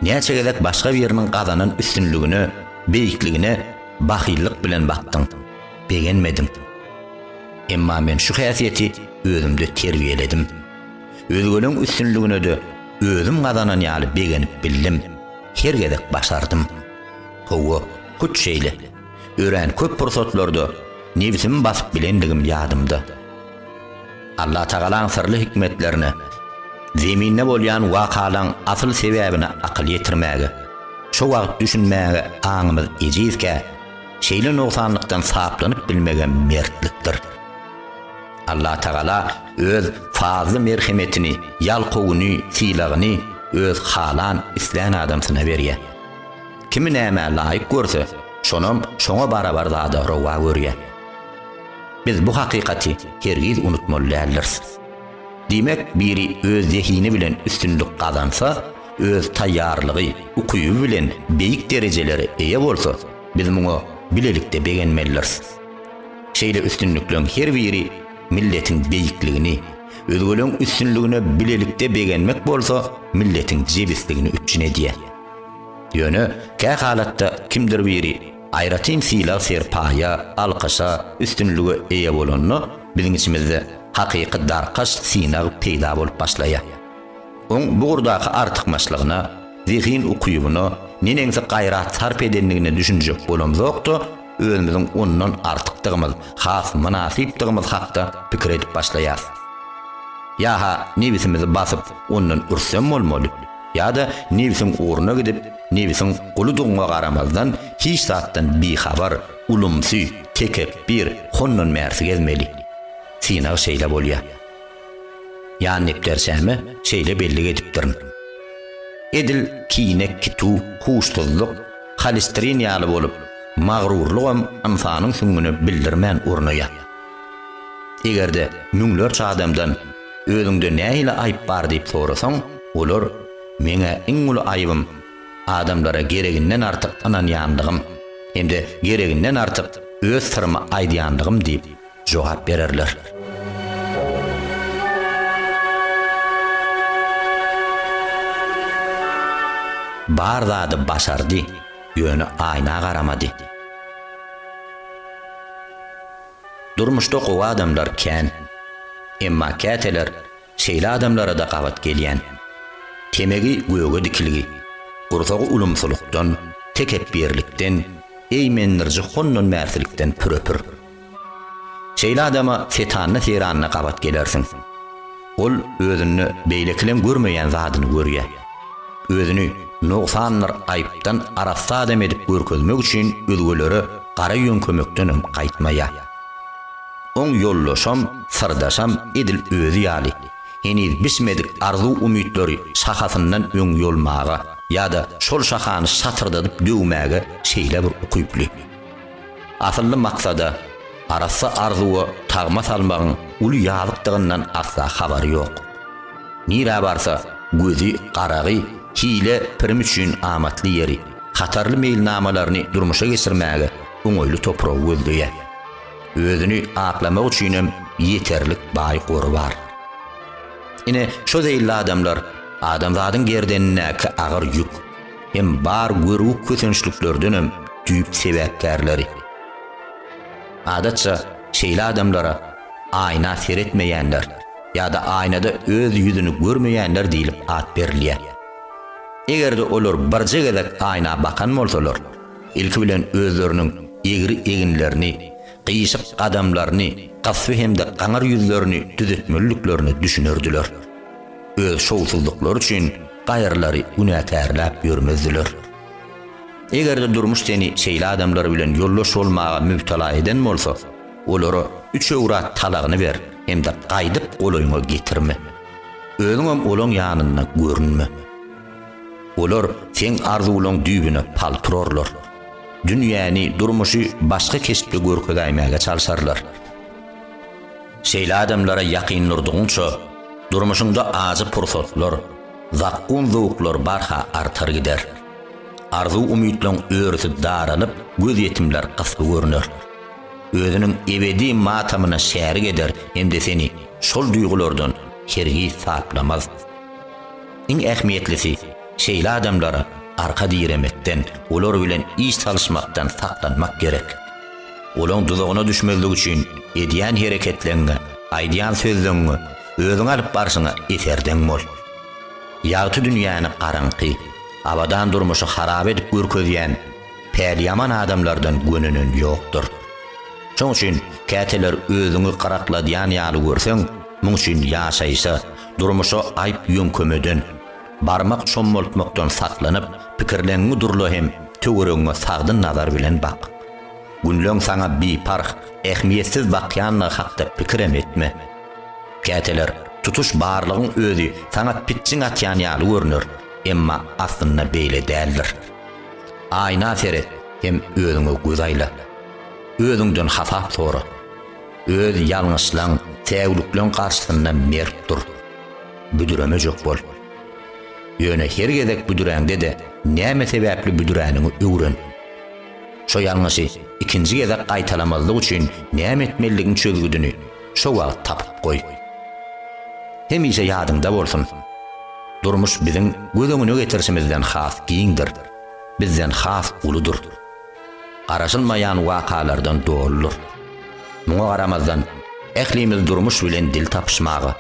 Näçe gezek başga biriniň gazanan üstünligine, beýikligine bahyllyk bilen bakdyň, begenmediň. Emma men şu häsiýeti özümde terbiýeledim. Özgeleň üstünligine-de özüm gazanan ýaly begenip bildim, her gezek başardym. Hawa, hut şeýle. Örän köp pursatlarda nebsimi basyp bilendigim ýadymda. Allatagalaň syrly hikmetlerine, Zeminde bolýan wakalaň asyl sebäbine akyl ýetirmäge, şo wagt düşünmäge aňymyz ejizkä, şeýle nogsanlykdan saplanyp bilmegem mertlikdir. Allatagala öz fazly-merhemetini, ýalkawuny, sylagyny öz halan, islän adamsyna berýär. Kimi nämä laýyk görse, şonam şoňa barabar zada rowa görýär. Biz bu hakykaty hergiz unutmaly däldiris. Diýmek, biri öz zehini bilen üstünlik gazansa, öz taýýarlygy, ukyby bilen beýik derejelere eýe bolsa, biz muňa bilelikde begenmelidiris. Şeýle üstünlikleň her biri milletiň beýikligini, özgeleň üstünligine bilelikde begenmek bolsa milletiň jebisligini üpjün edýär. Ýöne kä halatda kimdir biri aýratyn sylag-serpaýa, alkyşa, üstünlige eýe bolanda, biziň içimizde hakyky darkaş, synag peýda bolup başlaýar. Oň bu ugurdaky artykmaçlygyna, zehin-ukybyna, neneňsi gaýrat sarp edendigine düşünjek bolamzok-da, özümiziň ondan artykdygymyz, has mynasypdygymyz hakda pikir edip başlaýarys. Ýa-ha nebsimizi basyp, ondan ürsem bolmaly, ýa-da nebsiň ugruna gidip, nebsiň guludygyňa garamazdan, hiç zatdan bihabar, ulumsy, tekepbir, hondanbärsi gezmeli. Synag şeýle bolýar. Ýan depderçäme şeýle bellik edipdirin. Edil kine, kituw, huşsuzlyk, holesterin ýaly bolup, magrurlygam ynsanyň süňňüne bildirmän ornaýar. Eger-de müňlerçe adamdan özüňde nähili aýyp bar diýip sorasaň, olar, Meň-ä iň uly aýybym adamlara gereginden artyk ynanýanlygym hem-de gereginden artyk öz syrymy aýdýanlygym diýip jogap bererler. Bar zady başardy, ýöne aýna garamady. Durmuşda gowy adamlar kän. Emma käteler şeýle adamlara-da gabat gelýän. Temegi göge dikilgi, gursagy ulumsylykdan, tekepbirlikden, eýmendiriji hondanbärsilikden püre-pür. Şeýle adama setanda-seýranda gabat gelersiň. Ol özünde beýlekileň görmeýän zadyny görýär. Özüni nogsandyr aýypdan arassa adam edip görkezmek üçin özgelere gara ýöňkemekdenem gaýtmaýar. Oň ýoldaşam, syrdaşam edil özi ýaly, heniz bişmedik arzuw-umytlary şahasyndan öň ýolmaga ýa-da şol şahany şatyrdadyp döwmäge şeýle bir ukyply. Asylly maksada, arassa arzuwa tagma salmagyň uly ýazykdygyndan asla habary ýok. Nirä barsa, gözi, garagy, hile, pirim üçin amatly ýeri, hatarly meýilnamalaryny durmuşa geçirmäge oňaýly topragy gözleýär. Özüni aklamak üçinem ýeterlik baý gory bar. Ine, şo zeýilli adamlar adamzadyň gerdenindäki agyr ýük hem bar görgi-kösençliklerdenem düýp sebäpkärleri. Adatça, şeýle adamlara aýna seretmeýänler ýa-da aýnada öz ýüzüni görmeýänler diýlip at berilýär. Eger-de olar birje gezek aýna bakan bolsalar, Ilki bilen özleriniň egri eginlerini, gyşyk gadamlaryny, gysby hem-de gaňyr ýüzlerini düzetmeliliklerine düşünerdiler. Öz şowsuzlyklary üçin gaýrylary günäkärläp ýörmezdiler. Eger-de durmuş seni şeýle adamlar bilen ýoldaş bolmaga mübtela eden bolsa, olara üç öwrat talagyny ber hem-de gaýdyp golaýyňa getirme. Özüňem olaň ýanynda görünme. Olar seň arzuwlaň düýbüne pal turarlar. Dünýäni, durmuşy başga keşpde görkezäýmäge çalşarlar. Şeýle adamlara ýakyn durdugyňça, durmuşyňda ajy pursatlar, zakgun zowklar barha artar gider. Arzuw-umytlaň örüsi daralyp, gözýetimler gysby görner. Özüniň ebedi matamyna şärik eder hem-de seni şol duýgulardan hergiz saplamaz. Iň ähmiýetlisi, şeýle adamlara arka diremekden, olar bilen iş salyşmakdan saklanmak gerek. Olaň duzagyna düşmezlik üçin edýän hereketleňňe, aýdýan sözleňňe, özüňi alyp barşyňa eserdeň bol. Ýagty dünýäni garaňky, abadan durmuşy harap edip görkezýän päliýaman adamlardan gönenen ýokdur. Şoň üçin käteler özüňi gyrakladýan ýaly görseň, muň üçin ýaşaýşa, Durmuşa aýp ýöňkemeden, barmak çommaltmakdan saklanyp, pikirleňňi durla hem töweregiňe sagdyn nazar bilen bak. Günleň saňa biparh, ähmiýetsiz bakýanlygy hakda pikirem etme. Käteler tutuş barlygyň özi saňa pitjiň atýan ýaly görner, emma aslynda beýle däldir. Aýna seret hem özüňe göz aýla. Özüňden hasap sora. Öz ýalňyşlaň, säwlikleň garşysynda mert dur. Büdüremejek bol. Ýöne her gezek büdüräňde-de näme sebäpli büdüräniňi öwren. Şo ýalňyşy ikinji gezek gaýtalamazlyk üçin näme etmelidigiň çözgüdini şo wagt tapyp goý. Hemişe ýadyňda bolsun, durmuş biziň göz öňüne getirişimizden has giňdir, bizden has uludyr. Garaşylmaýan wakalardan doludyr. Muňa garamazdan, ählimiz durmuş bilen dil tapyşmaga,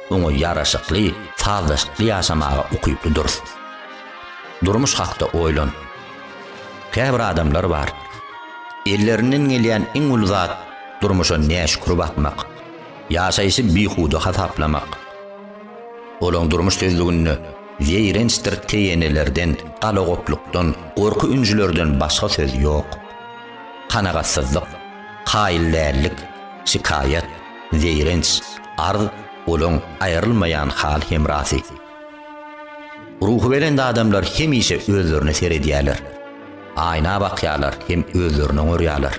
oňa ýaraşykly, sazlaşykly ýaşamaga ukyplydyrys. Durmuş hakda oýlan. Käbir adamlar bar. Ellerinden gelýän iň uly zat durmuşa näşükür bakmak, ýaşaýşy bihuda hasaplamak. Olaň durmuş sözlüginde zeýrençdir teýenelerden, galagoplukdan, gorky-ünjülerden başga söz ýok. Kanagatsyzlyk, kaýyl dällik, şikaýat, zeýrenç, arz olaň aýrylmaýan hal-hemrasy. Ruhubelent adamlar hemişe özlerine seredýärler. Aýna bakýarlar hem özlerini oňarýarlar.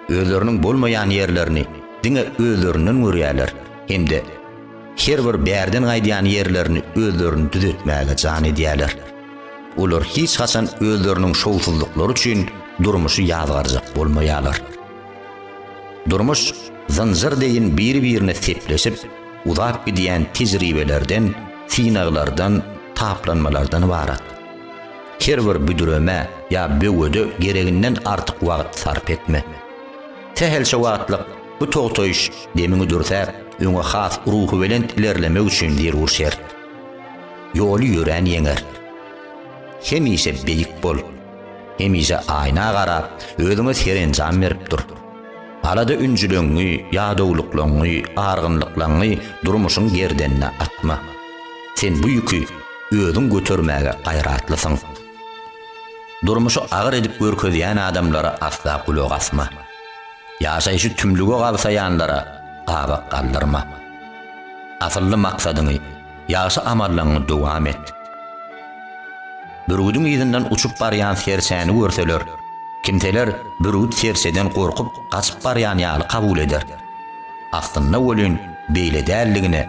Özleriniň bolmaýan ýerlerini diňe özlerinden görýärler hem-de her bir bärden gaýdýan ýerlerini özlerini düzetmäge jan edýärler. Olar hiç haçan özleriniň şowsuzlyklary üçin durmuşy ýazgarjak bolmaýarlar. Durmuş zynjyr deýin biri-birine sepleşip, uzap gidýän tejribelerden, synaglardan, taplanmalardan ybarat. Her bir büdüremä ýa böwede gereginden artyk wagt sarp etme. Sähelçe wagtlyk bu togtaýyş demiňi dürsäp, öňe has ruhubelent ilerlemek üçin zerur şert. Ýoly ýörän ýeňer. Hemişe beýik bol. Hemişe aýna garap, özüňe serenjam berip dur. Alada-ünjüleňňi, ýadawlyklaňňy, argynlyklaňňy durmuşyň gerdenine atma. Sen bu ýüki özüň götermäge gaýratlysyň. Durmuşy agyr edip görkezýän adamlara asla gulak asma. Ýaşaýşy tümlüge gabsaýanlara gabak galdyrma. Asylly maksadyňy, ýagşy amallaňňy dowam et. Bürgüdiň yzyndan uçup barýan serçäni görseler, kimseler bürgüt serçeden gorkup gaçyp barýan ýaly kabul eder. Aslynda welin beýle däldigine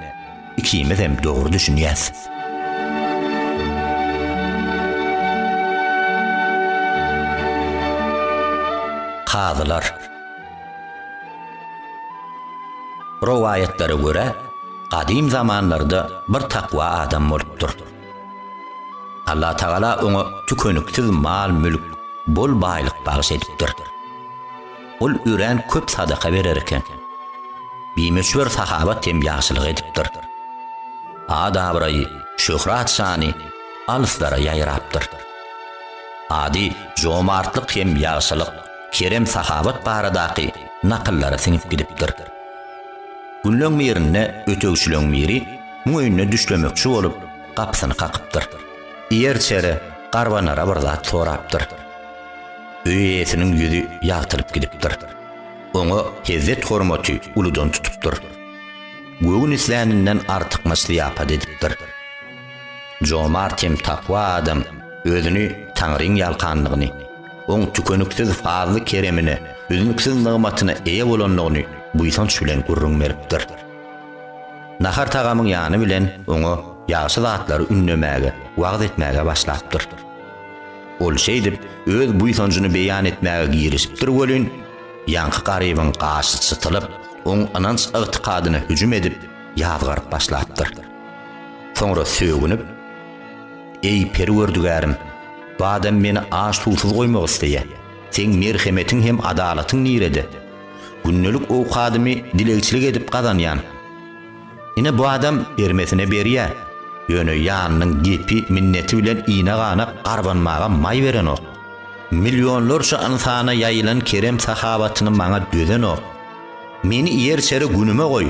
ikimizem dogry düşünýäs. Kazylar. Rowaýatlara görä, gadym zamanlarda bir takwa adam bolupdyr. Allatagala oňa tükeniksiz mal-mülk, bol baýlyk bagyş edipdir. Ol örän köp sadaka berer eken. Bimöçber sahawat hem ýagşylyk edipdir. At-abraýy, şöhrat-şany alyslara ýaýrapdyr. Ady jomartlyk hem ýagşylyk, kerem-sahawat baradaky nakyllara siňip gidipdir. Günleň birinde ötegçileň biri muň öýünde düşlemekçi bolup, gapysyny kakypdyr. Iýer-içere, garbanara bir zat sorapdyr. Öý eýesiniň ýüzi ýagtylyp gidipdir. Oňa hezzet-hormaty uludan tutupdyr. Göwün isläninden artykmaç zyýapat edipdir. Jomart hem takwa adam özüni Taňryň ýalkanlygyny, Oň tükeniksiz fazly-keremine, üznüksiz nygmatyna eýe bolandygyny buýsanç bilen gürrüň beripdir. Nahar-tagamyň ýany bilen oňa ýagşy zatlary ündemäge, wagyz etmäge başlapdyr. Ol şeýdip, öz buýsanjyny beýan etmäge girişipdir welin, ýaňky garybyň gaşy çytylyp, oň ynanç-ygtykadyna hüjüm edip, ýazgaryp başlapdyr. Soňra sögünip, Eý, Perwerdigärim, bu adam meni aç-suwsuz goýmak isleýär. Seň merhemetiň hem adalatyň nirede? Gündelik owkadymy dilegçilik edip gazanýan. Ine bu adam bermesine berýär, ýöne ýanynyň gepi, minneti bilen ine-gana garbanmaga maý berenok. Millionlarça ynsana ýaýylan kerem-sahawatyny maňa dözenok. Meni iýer-içere günüme goý,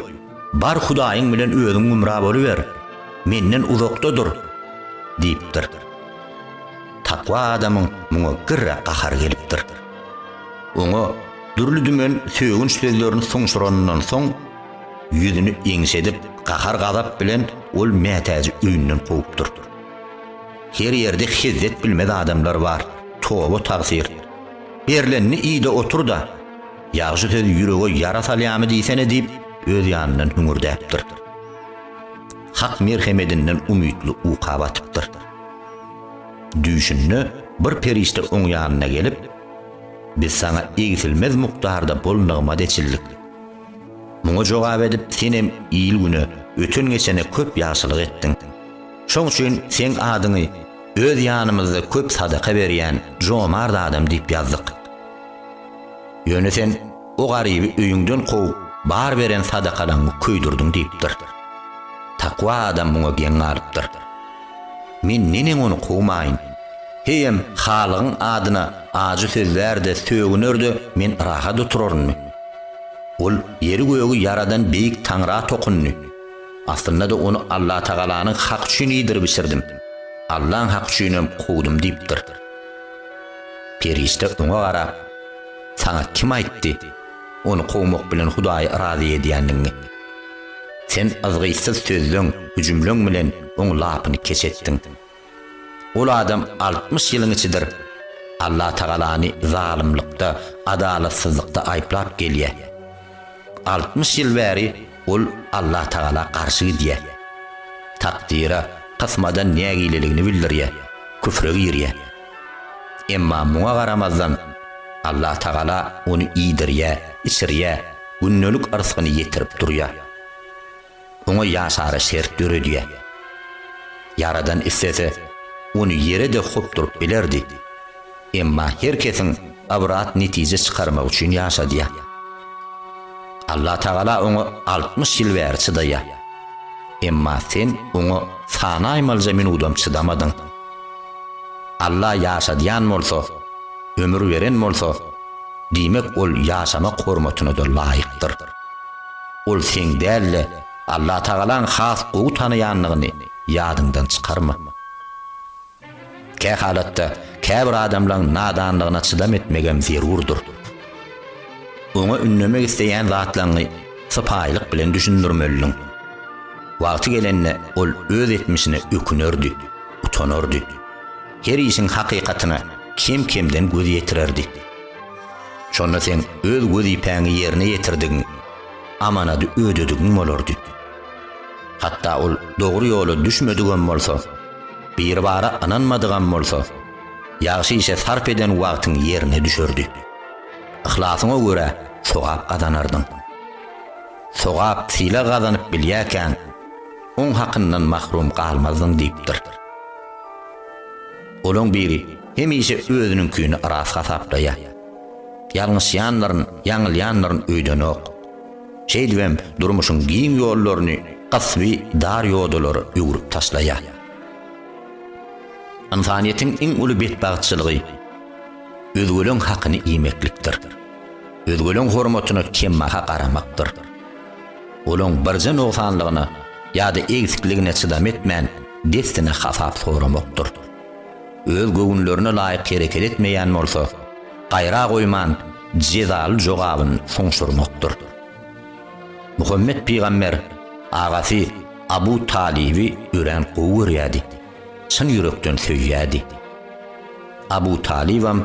bar Hudaýyň bilen özüň gümra boluber, menden uzakda dur! diýipdir. Takwa adamyň muňa girre gahary gelipdir. Oňa dürli-dümen sögünç sözlerini suňşuranyndan soň, Ýüzüni eňşedip, gahar-gazap bilen ol mätäji öýünden kowupdyr. Her ýerde hezzet bilmez adamlar bar, toba tagsyr. Berlenini iý-de otur-da. Ýagşy söz ýürege ýara salýamy diýsene diýip, öz ýanyndan hüňürdäpdir. Hak merhemedinden umytly uka batypdyr. Düýşünde bir perişde oň ýanyna gelip, Biz saňa egsilmez mukdarda bol nygmat eçildik. Muňa jogap edip senem il-güne, öten-geçene köp ýagşylyk etdiň. Şoň üçin seň adyňy öz ýanymyzda köp sadaka berýän jomart adam diýip ýazdyk. Ýöne sen o garyby öýüňden kowup, bar beren sadakalaňňy köýdürdiň diýipdir. Takwa adam muňa geň galypdyr. Men neneň ony kowmaýyn? Heýem Halygyň adyna ajy sözlär-de, sögüner-de men rahat oturarynmy? Ol ýeri-gögi ýaradan beýik Taňra tokundy. Aslynda-da ony Allatagalanyň haky üçin iýdirip-içirdim. Allaň haky üçinem kowdum diýipdir. Perişde oňa garap, Saňa kim aýtdy, ony kowmak bilen Hudaýy razy edýändigiňi? Sen yzgytsyz sözleň, hüjümleň bilen oň lapyny keç etdiň. Ol adam 60 ýylyň içidir Allatagalany zalymlykda, adalatsyzlykda aýyplap gelýär. 60 ýyl bäri ol Allatagala garşy gidýär. Takdyra, kysmada nägileligini bildirýär, küfre girýär. Emma muňa garamazdan Allatagala ony iýdirýär, içirýär, gündelik yrsgyny ýetirip durýar. Oňa ýaşara şert döredýär. Ýaradan islese, ony ýere-de hopduryp bilerdi. Emma her kesiň ybrat netije çykarmagy üçin ýaşadýar. Allatagala oňa 60 ýyl bäri çydaýar. Emma sen oňa sanaýmalyja minudam çydamadyň. Alla ýaşadýan bolsa, ömür beren bolsa, diýmek ol ýaşamak hormatyna-da laýykdyr. Ol seň däl-de, Allatagalaň has gowy tanaýandygyny ýadyňdan çykarma. Kähalatda käbir adamlaň nadanlygyna çydam etmegem zerurdyr. Oňa ündemek isleýän zatlaňňy sypaýylyk bilen düşündirmelidiň. Wagty gelende ol öz etmişine ökünerdi, utanardy. Her işiň hakykatyna kem-kemden göz ýetirerdi. Şonda seň öz wezipäňi ýerine ýetirdigiň, amanady ödedigiň bolardy. Hatda ol dogry ýola düşmedigem bolsa, Biribara ynanmadygam bolsa, ýagşy işe sarp eden wagtyň ýerine düşerdi. Yhlasyňa görä sogap gazanardyň. Sogap, sylag gazanyp bilýärkäň, oň hakyndan mahrum galmazdyň diýipdir. Olaň biri hemişe özüniňkini ras hasaplaýar. Ýalňyşýandyryn, ýaňylýandyryn öýdenok. Şeýdibem durmuşyň giň ýollaryny gysby dar ýodalara öwrüp taşlaýar. Ynsanyýetiň iň uly betbagtçylygy özgeleň hakyny iýmeklikdir. Özgeleň hormatyna kembaha garamakdyr. Olaň birje nogsanlygyna ýa-da egsikligine çydam etmän, dessine hasap soramakdyr. Öz göwünlerine laýyk hereket etmeýän bolsa, gaýra goýman jezaly jogabyny suňşurmakdyr. Muhammet pygamber agasy Abu Talyby örän gowy görýärdi, çyn ýürekden söýýärdi. Abu Talybam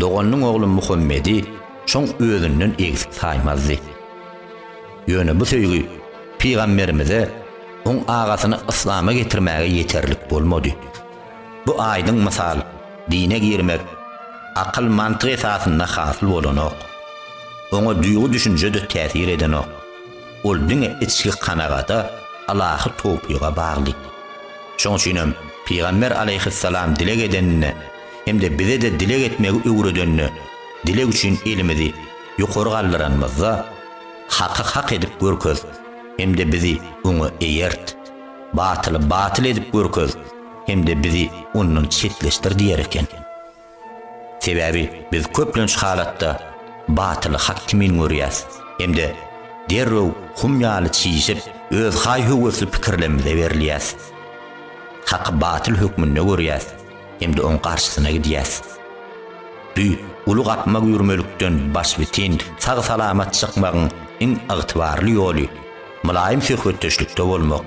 doganynyň ogly Muhammedi şoň özünden egsik saýmazdy. Ýöne bu söýgi pygamberimize oň agasyny yslama getirmäge ýeterlik bolmady. Bu aýdyň mysal, dine girmek akyl, mantyk esasynda hasyl bolanok. Oňa duýgy-düşünje-de täsir edenok. Ol diňe içki kanagata, ylahy towpyga bagly. Şoň üçinem Pygamber alaýhyssalam dileg edeninde hem-de bize-de dileg etmegi öwredende, dileg üçin elimizi ýokary galdyranymyzda, Haky hak edip görkez hem-de bizi oňa eýert! Batyly batyl edip görkez hem-de bizi ondan çetleşdir diýer eken. Sebäbi biz köplenç halatda batyly hak kimin görýäs hem-de derrew hum ýaly çişip, öz haý-höwesli pikirlemmize berilýäs. Haky batyl hökmünde görýäs hem-de oň garşysyna gidýäs. Bu uly gapma-güýrmelikden başbitin sag-salamat çykmagyň iň ygtybarly ýoly mylaýym söhbetdeşlikde bolmak,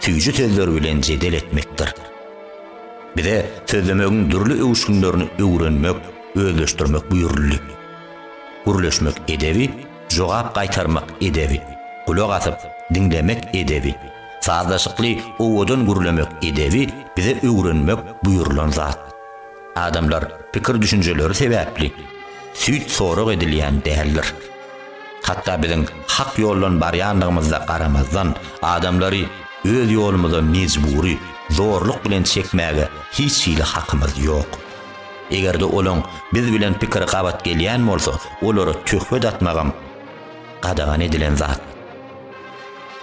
süýji sözler bilen jedel etmekdir. Bize sözlemegiň dürli öwüşginlerini öwrenmek, özleşdirmek buýruldy. Gürleşmek edebi, jogap gaýtarmak edebi, gulak asyp, diňlemek edebi, sazlaşykly, owadan gürlemek edebi bize öwrenmek buýrulan zat. Adamlar pikir-düşünjeleri sebäpli süýt sorag edilýän däldir. Hatda biziň hak ýoldan barýandygymyzda garamazdan, adamlary öz ýolumyza mejbury, zorluk bilen çekmäge hiç hili hakymyz ýok. Eger-de olaň biz bilen pikiri gabat gelýän bolsa, olara töhmet atmagam gadagan edilen zat.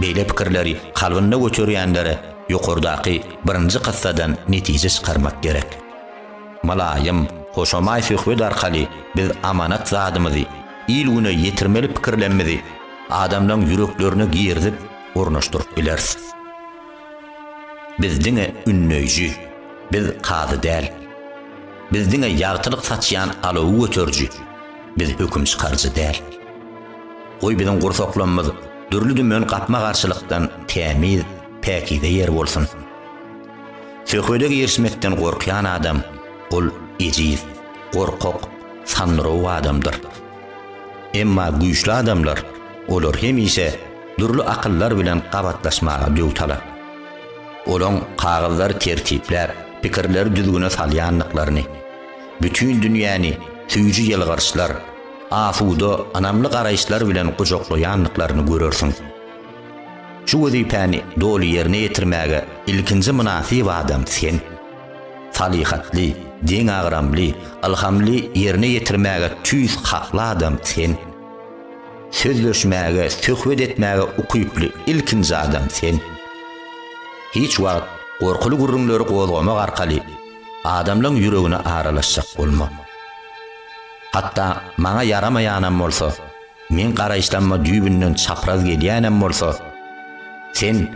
Beýle pikirleri kalbynda göterýänlere ýokardaky birinji kyssadan netije çykarmak gerek. Mylaýym, hoşamaý söhbet arkaly biz amanat zadymyzy, il-güne ýetirmeli pikirlemmizi adamlaň ýüreklerine girizip, ornaşdyryp bileris. Biz diňe ündeýji, biz kazy däl. Biz diňe ýagtylyk saçýan alawy göteriji, biz höküm çykaryjy däl. Goý biziň gursaklarymyz dürli-dümen gapma-garşylykdan tämiz, päkize ýer bolsun. Söhbede girişmekden gorkýan adam, ol ejiz, gorkak, sandyrawuk adamdyr. Emma güýçli adamlar, olar hemişe dürli akyllar bilen gabatlaşmaga döwtalap. Olaň kagyzlary tertipläp, pikirleri düzgüne salýandyklaryny, bütin dünýäni süýji ýylgyryşlar, asuda, ynamly garaýyşlar bilen gujaklaýandyklaryny görersiň. Şu wezipäni doly ýerine ýetirmäge ilkinji mynasyp adam sen. Salyhatly, deňagramly, ylhamly ýerine ýetirmäge tüýs hakly adam sen. Sözleşmäge, söhbet etmäge ukyply ilkinji adam sen. Hiç wagt gorkuly gürrüňleri gozgamak arkaly adamlaň ýüregine aralaşjak bolma. Hatda maňa ýaramaýanam bolsa, meň garaýyşlamma düýbünden çapraz gelýänem bolsa, sen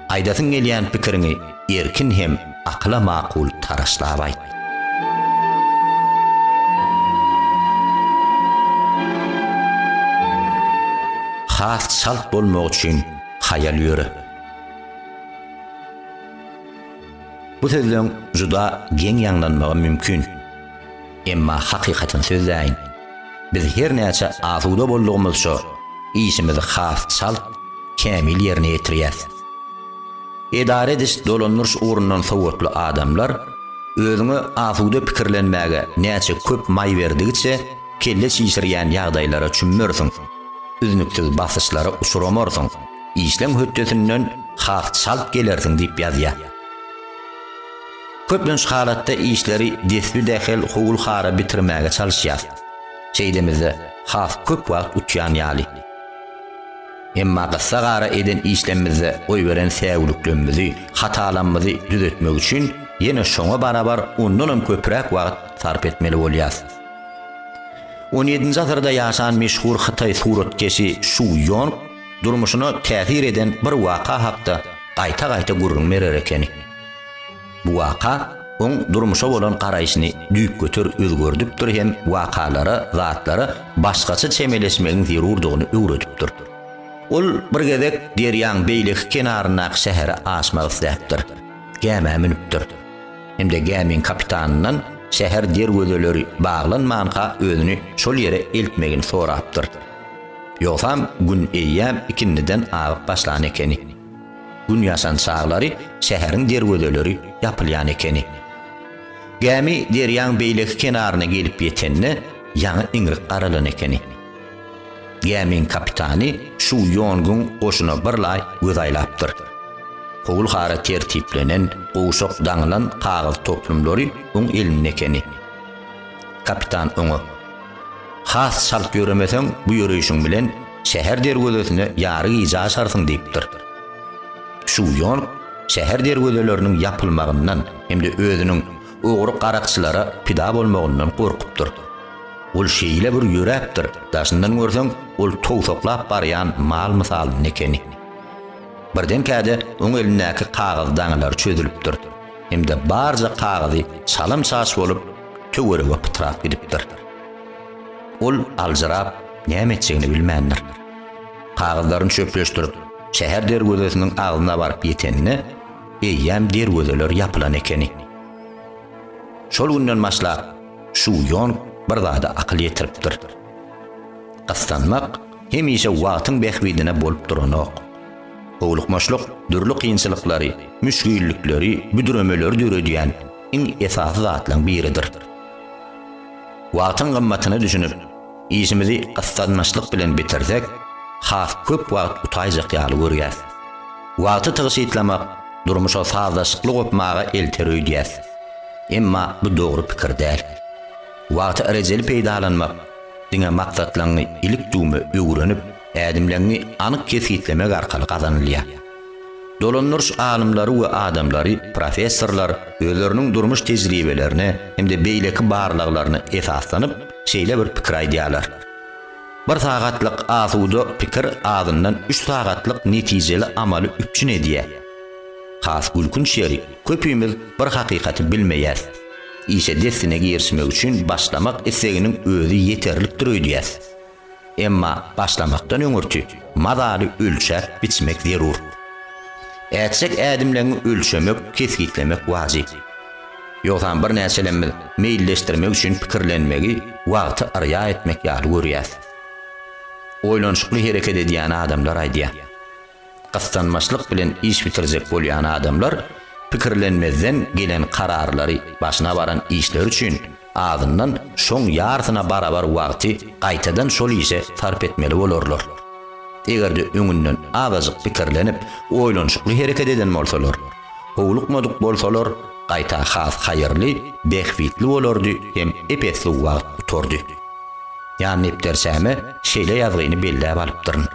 aýdasyň gelýän pikiriňi erkin hem akyla makul taraşlap aýt. Has çalt bolmak üçin haýal ýöre. Bu sözleň juda geň ýaňlanmagy mümkin. Emma hakykatyny sözläýin. Biz her näçe asuda boldugymyzça, işimizi has çalt, kämil ýerine ýetirýäs. Edara ediş, dolandyryş ugrundan sowatly adamlar özüňe asuda pikirlenmäge näçe köp maý berdigiçe, kelle çişirýän ýagdaýlara çümmersiň, üznüksiz basyşlara uçramarsyň, işleň hötdesinden has çalt gelersiň diýip ýazýar. Köplenç halatda işleri desbi-dähel howul-hara bitirmäge çalyşýas. Şeýdemizde has köp wagt utýan ýaly. Emma gyssagara eden işlemizde goýberen säwliklemmizi, hatalamyzy düzetmek üçin ýene şoňa barabar ondanam köpräk wagt sarp etmeli bolýas. On ýedinji asyrda ýaşan meşhur hytaý suratkeşi Şu Ýong durmuşyna täsir eden bir waka hakda gaýta-gaýta gürrüň berer ekeni. Bu waka oň durmuşa bolan garaýşyny düýpgöter özgerdipdir hem wakalara, zatlara başgaça çemeleşmegiň zerurdygyny öwredipdir. Ol bir gezek derýaň beýleki kenaryndaky şähere aşmak isläpdir. Gämä münüpdir. Hem-de gämiň kapitanyndan şäher derwezeleri baglanmanka özüni şol ýere eltmegini sorapdyr. Ýogsam gün eýýäm ikindiden agyp başlan ekeni. Gün ýaşan çaglary şäheriň derwezeleri ýapylýan ekeni. Gämi derýaň beýleki kenaryna gelip ýetende ýaňy iňrik garalan ekeni. Gämiň kapitany Şu Ýonguň goşuna birlaý göz aýlapdyr. Howul-hara tertiplenen, gowşak daňylan kagyz toplumlary oň elinde ekeni. Kapitan oňa, Has çalt ýöremeseň, bu ýöreýşiň bilen şäher derwezesine ýary gije aşarsyň diýipdir. Şu Ýong şäher derwezeleriniň ýapylmagyndan hem-de özüniň ogry-garakçylara pida bolmagyndan gorkupdyr. Ol şeýle bir ýöräpdir, daşyndan görseň, ol towsaklap barýan mal mysalynda ekeni. Birdenkä-de oň elindäki kagyz daňylary çözülipdir hem-de barja kagyzy çalam-çaş bolup, töwerege pytrap gidipdir. Ol aljyrap, näme etjegini bilmändir. Kagyzlaryny çöpleşdirip, şäher derwezesiniň agzyna baryp ýetende, eýýäm derwezeler ýapylan ekeni. Şol günden başlap, Şu Ýong bir zada akyl ýetiripdir. Gyssanmak hemişe wagtyň bähbidine bolup duranok. Howlukmaçlyk dürli kynçylyklary, müşgillikleri, büdremeleri döredýän iň esasy zatlaryň biridir. Wagtyň gymmatyna düşünip, işimizi gyssanmaçlyk bilen bitirsek, has köp wagt utaýjak ýaly görýäs. Wagty tygşytlamak durmuşa sazlaşykly gopmaga elter öýdýäs. Emma bu dogry pikir däl. Wagty rejeli peýdalanmak diňe maksatlaryňy ilik-düwme öwrenip, ädimleriňi anyk kesgitlemek arkaly gazanylýar. Dolandyryş alymlary we adamlary, professorlar özleriniň durmuş tejribelerine hem-de beýleki barlaglaryna esaslanyp, şeýle bir pikir aýdýarlar. Bir sagatlyk asuda pikir azyndan üç sagatlyk netijeli amaly üpjün edýär. Has gülkünç ýeri, köpimiz bir hakykaty bilmeýäs. Işe dessine girişmek üçin başlamak isleginiň özi ýeterlikdir öýdýäs. Emma başlamakdan öňürti mazaly ölçäp biçmek zerur. Ätjek ädimleňi ölçemek, kesgitlemek wajyp. Ýogsam birnäçelemmiz meýilleşdirmek üçin pikirlenmegi wagty yrýa etmek ýaly görýäs. Oýlanyşykly hereket edýän adamlar aýdýar. Gyssanmaçlyk bilen iş bitirjek bolýan adamlar pikirlenmezden gelen kararlary başyna baran işleri üçin azyndan şoň ýarsyna barabar wagty gaýtadan şol işe sarp etmeli bolarlar. Eger-de öňünden azajyk pikirlenip, oýlanyşykly hereket eden bolsalar, howlukmadyk bolsalar, gaýta has haýyrly, bähbitli bolardy hem ep-esli wagt gutardy. Ýan depderçäme şeýle ýazgyny belläp alypdyryn.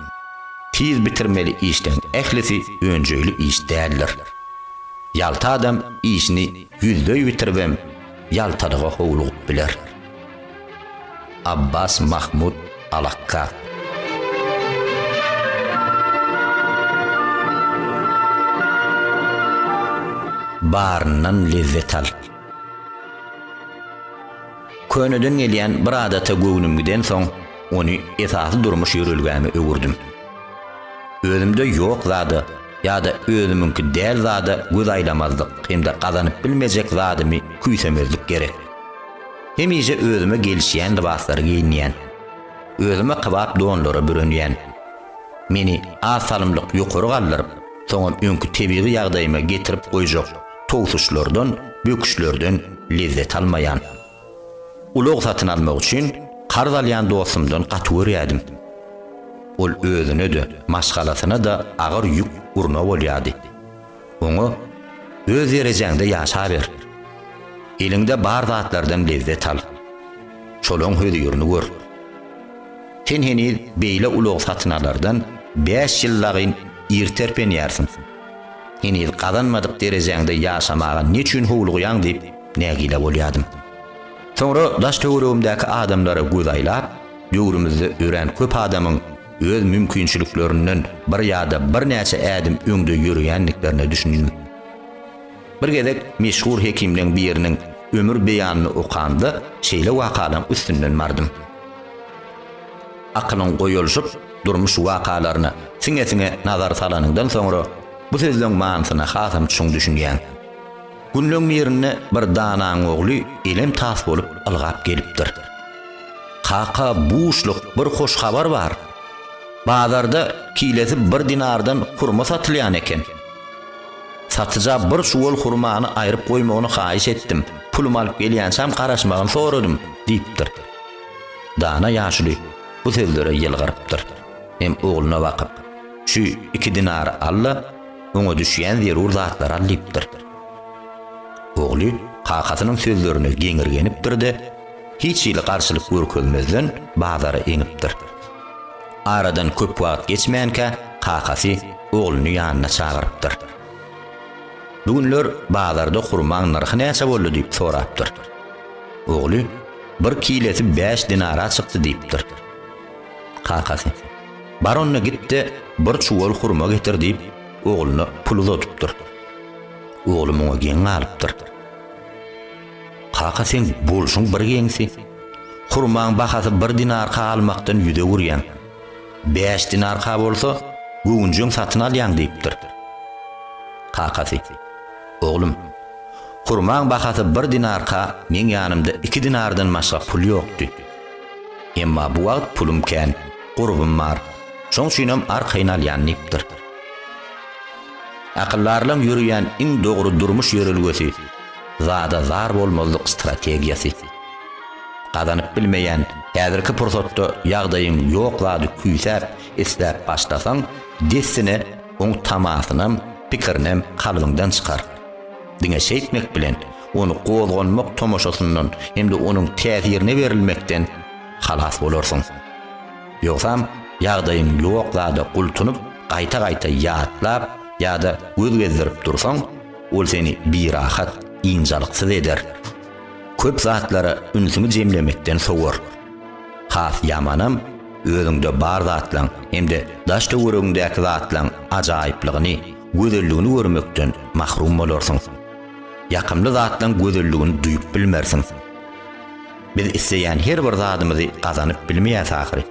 Tiz bitirmeli işleň ählisi önjeýli iş däldir. Ýalta adam işini ýüzleý bitiribem ýaltalyga howlugyp biler. Abbas Mahmud Alakka. Baryndan lezzet al. Köneden gelýän bir adata göwnüm gidensoň, ony esasy durmuş ýörelgäme öwürdim. Özümde ýok zada ýa-da özümiňki däl zada göz aýlamazlyk hem-de gazanyp bilmejek zadymy küýsemezlik gerek. Hemişe özüme gelişýän lybaslary geýinýän. Özüme kybap donlara bürenýän. Meni az salymlyk ýokary galdyryp, soňam öňki tebigy ýagdaýyma getirip goýjak towsuşlardan, böküşlerden lezzet almaýan. Ulag satyn almak üçin karz alýan dostumdan gaty görýärdim. Ol özüne-de, maşgalasyna-da agyr ýük urna bolýardy. Oňa, Öz derejäňde ýaşaber. Eliňde bar zatlardan lezzet al. Şolaň hözirini gör. Sen heniz beýle ulag satyn alardan bäş ýyl dagyn ir terpenýärsiň. Heniz gazanmadyk derejäňde ýaşamaga neçün howlugýaň diýip nägile bolýardym. Soňra daş-töweregimdäki adamlara göz aýlap, döwrümizde örän köp adamyň öz mümkinçiliklerinden bir ýa-da birnäçe ädim öňde ýöreýändiklerine düşündim. Bir gezek meşhur hekimleň biriniň ömür beýanyny okamda şeýle wakalaň üstünden bardym. Akylyň goýalyşyp, durmuş wakalaryna siňe-siňe nazar salanyňdan soňra bu sözleň manysyna hasam çuň düşünýäň. Günleň birinde bir danaň ogly elem-tas bolup ylgap gelipdir. Kaka, buşluk, bir hoş habar bar. Bazarda kilesi bir dinardan hurma satylýan eken. Satyja bir çuwal hurmany aýryp goýmagyny haýyş etdim, pulumy alyp gelýänçäm garaşmagyny soradym, diýipdir. Dana ýaşuly bu sözlere ýylgyrypdyr. Hem ogluna bakyp, Şu iki dinary al-da, oňa düşýän zerur zatlary al diýipdir. Ogly kakasynyň sözlerine geňirgenipdir-de, hiç hili garşylyk görkezmezden bazara eňipdir. Aradan köp wagt geçmänkä kakasy ogluny ýanyna çagyrypdyr. Bu günler bazarda hurmaň nyrhy näçe boldy diýip sorapdyr. Ogly, Bir kilesi bäş dinara çykdy diýipdir. Kakasy, Bar onda git-de, bir çuwal hurma getir diýip, ogluna pul uzadypdyr. Ogly muňa geň galypdyr. Kaka seň bolşuň bir geňsi. Hurmaň bahasy bir dinarka almakdan ýüz öwürýäň. Bäş dinarka bolsa, göwünjeň satyn alýaň diýipdir. Kakasy, Oglum, hurmaň bahasy bir dinarka meň ýanymda iki dinardan başga pul ýokdy. Emma bu wagt pulum kän, gurbum bar. Şoň üçinem arkaýyn alýan diýipdir. Akyldarlaň ýöreýän iň dogry durmuş ýörelgesi, zada zar bolmazlyk strategiýasy. Gazanyp bilmeýän, häzirki pursatda ýagdaýyň ýok zady küýsäp, isläp başlasaň, dessine oň tamasynam, pikirinem kalbyňdan çykar. Diňe şeýtmek bilen, ony gozganmak tomaşasyndan hem-de onuň täsirine berilmekden halas bolarsyň. Ýogsam, ýagdaýyň ýok zada gultunyp, gaýta-gaýta ýatlap ýa-da göz gezdirip dursaň, ol seni birahat, ynjalyksyz eder. Köp zatlara ünsüňi jemlemekden sowar. Has ýamanam, özüňde bar zatlaň hem-de daş-töweregiňdäki zatlaň ajaýyplygyny, gözelligini görmekden mahrum bolarsyň. Ýakymly zatlaň gözelligini duýup bilmersiň. Biz isleýän her bir zadymyzy gazanyp bilmeýäs ahyry.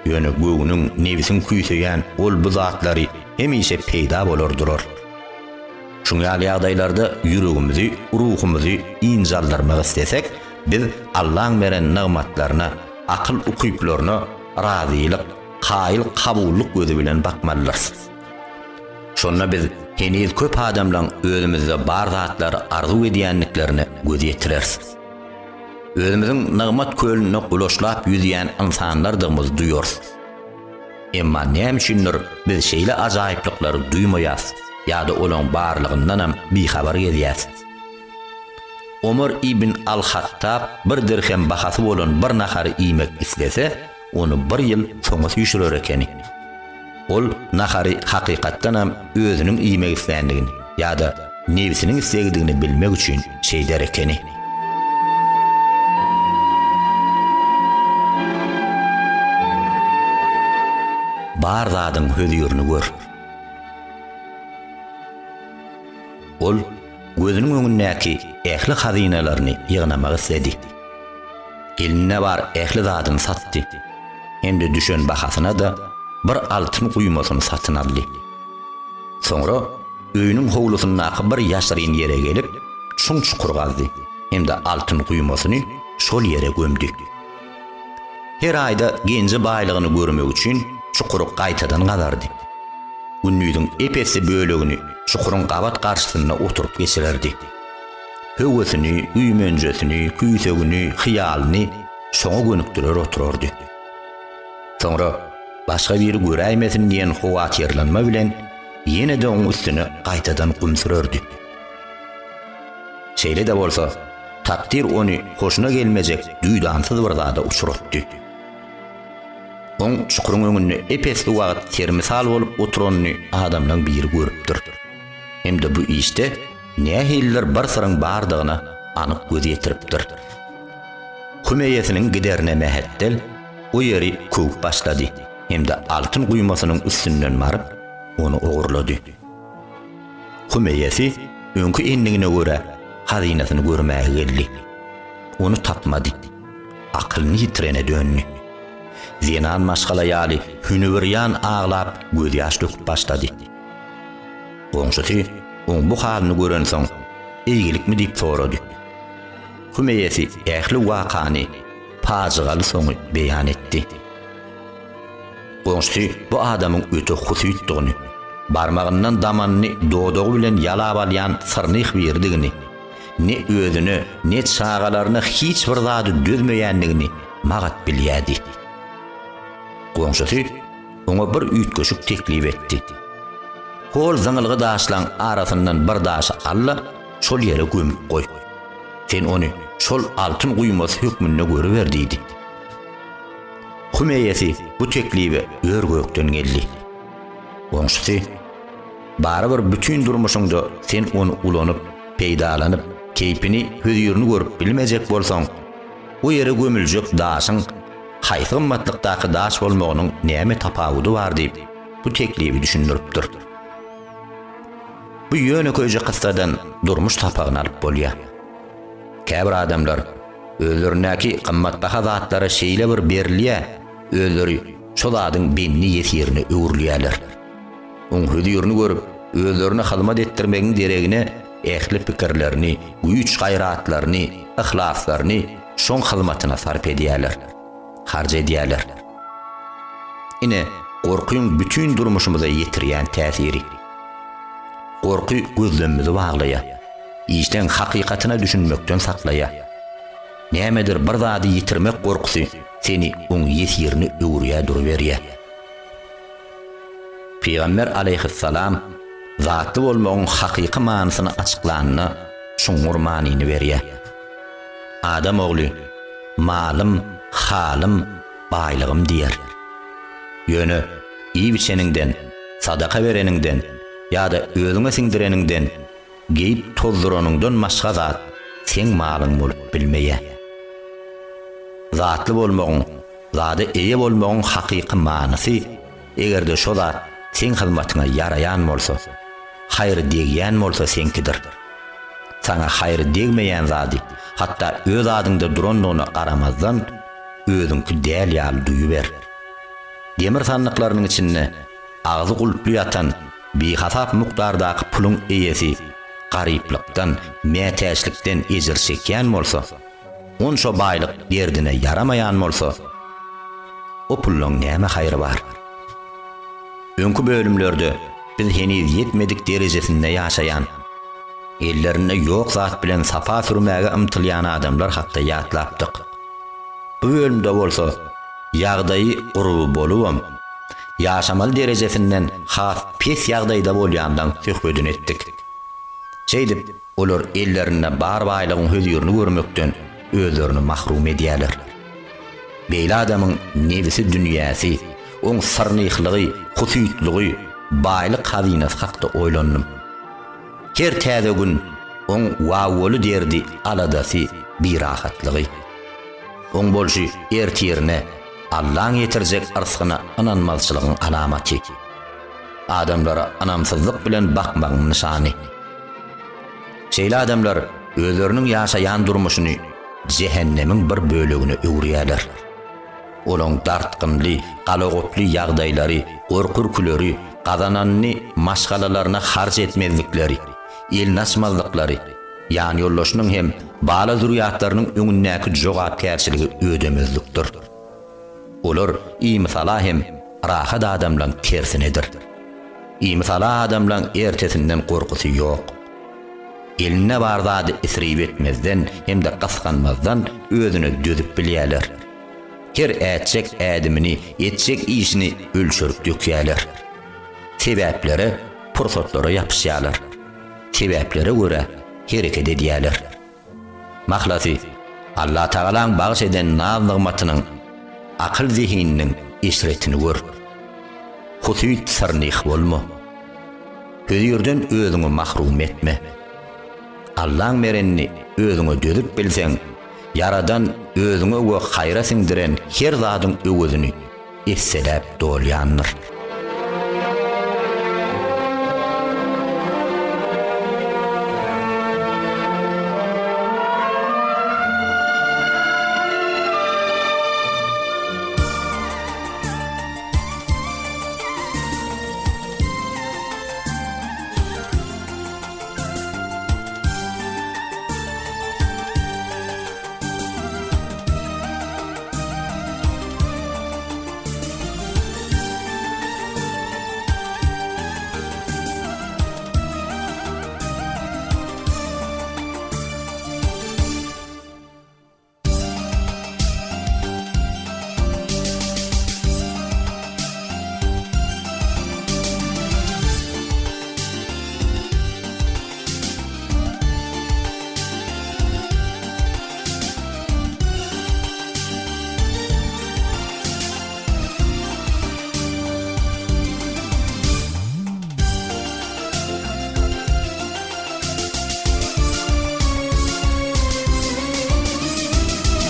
Ýöne göwnüň, nebsiň küýseýän ol-bu zatlary hemişe peýda bolar durar. Şuň ýaly ýagdaýlarda ýüregimizi, ruhumyzy ynjaldyrmak islesek, biz Allaň beren nygmatlaryna, akyl ukyplaryna razylyk, kaýyl kabullyk gözi bilen bakmalydyrys. Şonda biz heniz köp adamlaň özümizde bar zatlary arzuw edýändiklerine göz ýetireris. Özümiziň nygmat kölünde gulaçlap ýüzýän ynsanlardygymyzy duýarys. Emma näme üçindir biz şeýle ajaýyplyklary duýmaýas ýa-da olaň barlygyndanam bihabar gezýäs. Omar ibn al-Hattab bir dirhem bahasy bolan bir nahary iýmek islese, ony bir ýyl soňa süýşürer ekeni. Ol nahary hakykatdanam özüniň iýmek isländigini ýa-da nebsiniň islegidigini bilmek üçin şeýder ekeni. Bar zadyň hözirini gör. Ol gözüniň öňündäki ähli hazynalaryny ýygnamak isledi. Elinde bar ähli zadyny satdy hem-de düşen bahasyna-da. bir altyn guýmasyny satyn aldy. Soňra öýüniň howlusyndaky bir ýaşyryn ýere gelip, çuň çukur gazdy hem-de altyn guýmasyny şol ýere gömdi. Her aýda genji-baýlygyny görmek üçin çukury gaýtadan gazardy. Gündiziň ep-esli bölegini çukuryň gabat garşysynda oturyp geçirerdi. Höwesini, güýmenjesini, küýsegini, hyýalyny şoňa gönükdirer oturardy. Soňra başga biri göräýmesin diýen howatyrlanma bilen ýene-de oň üstüne gaýtadan gum sürerdi. Şeýle-de bolsa, takdyr ony hoşuna gelmejek duýdansyz bir zada uçratdy. Oň çukuryň öňünde ep-esli wagt sermisal bolup oturanyny adamlaň biri görüpdir. Hem-de bu işde nähilidir bir syryň bardygyna anyk göz ýetiripdir. Hum eýesiniň giderine mähetdel, o ýeri köwüp başlady hem-de altyn guýmasynyň üstünden baryp, ony ogurlady. Hum eýesi öňki endigine görä hazynasyny görmäge geldi. Ony tapmady. Akylyny ýitirene döndi. Zenan maşgala ýaly hünübirýan aglap gözýaş döküp başlady. Goňşusy oň bu halyny görensoň, Eýgilikmi diýip sorady. Hum eýesi ähli wakany, pajygaly soňy beýan etdi. Goňşusy bu adamyň öte husytdygyny, barmagyndan damanyny dodagy bilen ýalap alýan syrnyh biridigini, ne özüne, ne çagalaryna hiç bir zady dözmeýändigini magat bilýärdi. Goňşusy oňa bir üýtgeşik teklip etdi. Hol zyňylgy daşlaň arasyndan bir daşy al-da, şol ýere gömüp goý. Sen ony şol altyn guýmasy hökmünde görüber diýdi. Hum eýesi bu teklibe ör-gökden geldi. Goňşusy, Barybir bütin durmuşyňda sen ony ulanyp, peýdalanyp, keýpini, hözirini görüp bilmejek bolsaň, o ýere gömüljek daşyň haýsy gymmatlykdaky daş bolmagynyň näme tapawudy bar diýip, bu teklibi düşündiripdir. Bu ýönekeýje kyssadan durmuş sapagyny alyp bolýar. Käbir adamlar özlerindäki gymmatbaha zatlara şeýle bir berilýär, özleri şo zadyň bendi-ýesirine öwrülýärler. Oň hözirini görüp, özlerine hyzmat etdirmegiň deregine ähli pikirlerini, güýç-gaýratlaryny, yhlaslaryny şoň hyzmatyna sarp edýärler, harç edýärler. Ine, gorkyň bütin durmuşymyza ýetirýän täsiri. Gorky gözlemimizi baglaýar. Işleň hakykatyna düşünmekden saklaýar. Nämedir bir zady ýitirmek gorkusy seni oň ýesirine öwürýär duruberýär. Pygamber alaýhyssalam zatly bolmagyň hakyky manysyny açyklanda çuňňur manyny berýär. Adam ogly Malym, halym, baýlygym diýer. Ýöne iýip-içeniňden, sadaka bereniňden ýa-da özüňe siňdireniňden, geýip tozduranyňdan başga zat seň malyň bolup bilmeýär. Zatly bolmagyň, zada eýe bolmagyň hakyky manysy, eger-de şo zat seň hyzmatyňa ýaraýan bolsa, haýry degýän bolsa seňkidir. Saňa haýry degmeýän zady, hatda öz adyňda durandygyna garamazdan, özüňki däl ýaly duýuber. Demir sandyklarynyň içinde agzy gulply ýatan bihasap mukdardaky puluň eýesi garyplykdan, mätäçlikden ejir çekýän bolsa, onça baýlyk derdine ýaramaýan bolsa, o pullaň näme haýry bar? Öňki bölümlerde biz heniz ýetmedik derejesinde ýaşaýan, ellerinde ýok zat bilen sapa sürmäge ymtylýan adamlar hakda ýatlapdyk. Bu bölümde bolsa ýagdaýy gurby bolubam, ýaşamaly derejesinden has pes ýagdaýda bolýanlaň söhbedini etdik. Şeýdip, olar ellerinde bar baýlygyň hözirini görmekden özlerini mahrum edýärler. Beýle adamyň nebsi dünýäsi, oň syrnyhlygy, husytlygy, baýlyk hazynasy hakda oýlandym. Her täze gün oň wawwaly derdi, aladasy, birahatlygy. Oň bolşy ertirine, Allaň ýetirjek yrsgyna ynanmazçylygyň alamaty. Adamlara ynamsyzlyk bilen bakmagyň nyşany. Şeýle adamlar özleriniň ýaşaýan durmuşyny jähennemiň bir bölegine öwürýärler. Olaň dartgynly, galagoply ýagdaýlary, gorky-ürküleri, gazananyny maşgalalaryna harç etmezlikleri, elini açmazlyklary, ýanýoldaşynyň hem bala-zürýatlarynyň öňündäki jogapkärçiligi ödemezlikdir. Olar imisala hem rahat adamlaň tersinedir. Imisala adamlaň ertesinden gorkusy ýok. Elinde bar zady isrip etmezden hem-de gysganmazdan özüne dözüp bilýärler. Her ätjek ädimini, etjek işini ölçerip dökýärler. Sebäplere, pursatlara ýapyşýarlar. Sebäplere görä hereket edýärler. Mahlasy, Allatagalaň bagyş eden naz-nygmatynyň, akyl-zehininiň eşretini gör. Husyt syrnyh bolma. Hözirden özüňi mahrum etme. Allaň berenini özüňe dözüp bilseň, Ýaradan özüňe we haýra siňdiren her zadyň öwezini esseläp dolýandyr.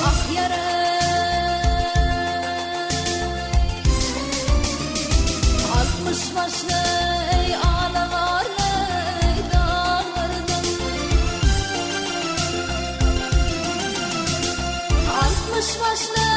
Ah ýaraý 60 başly ala garly daglardan 60 başly.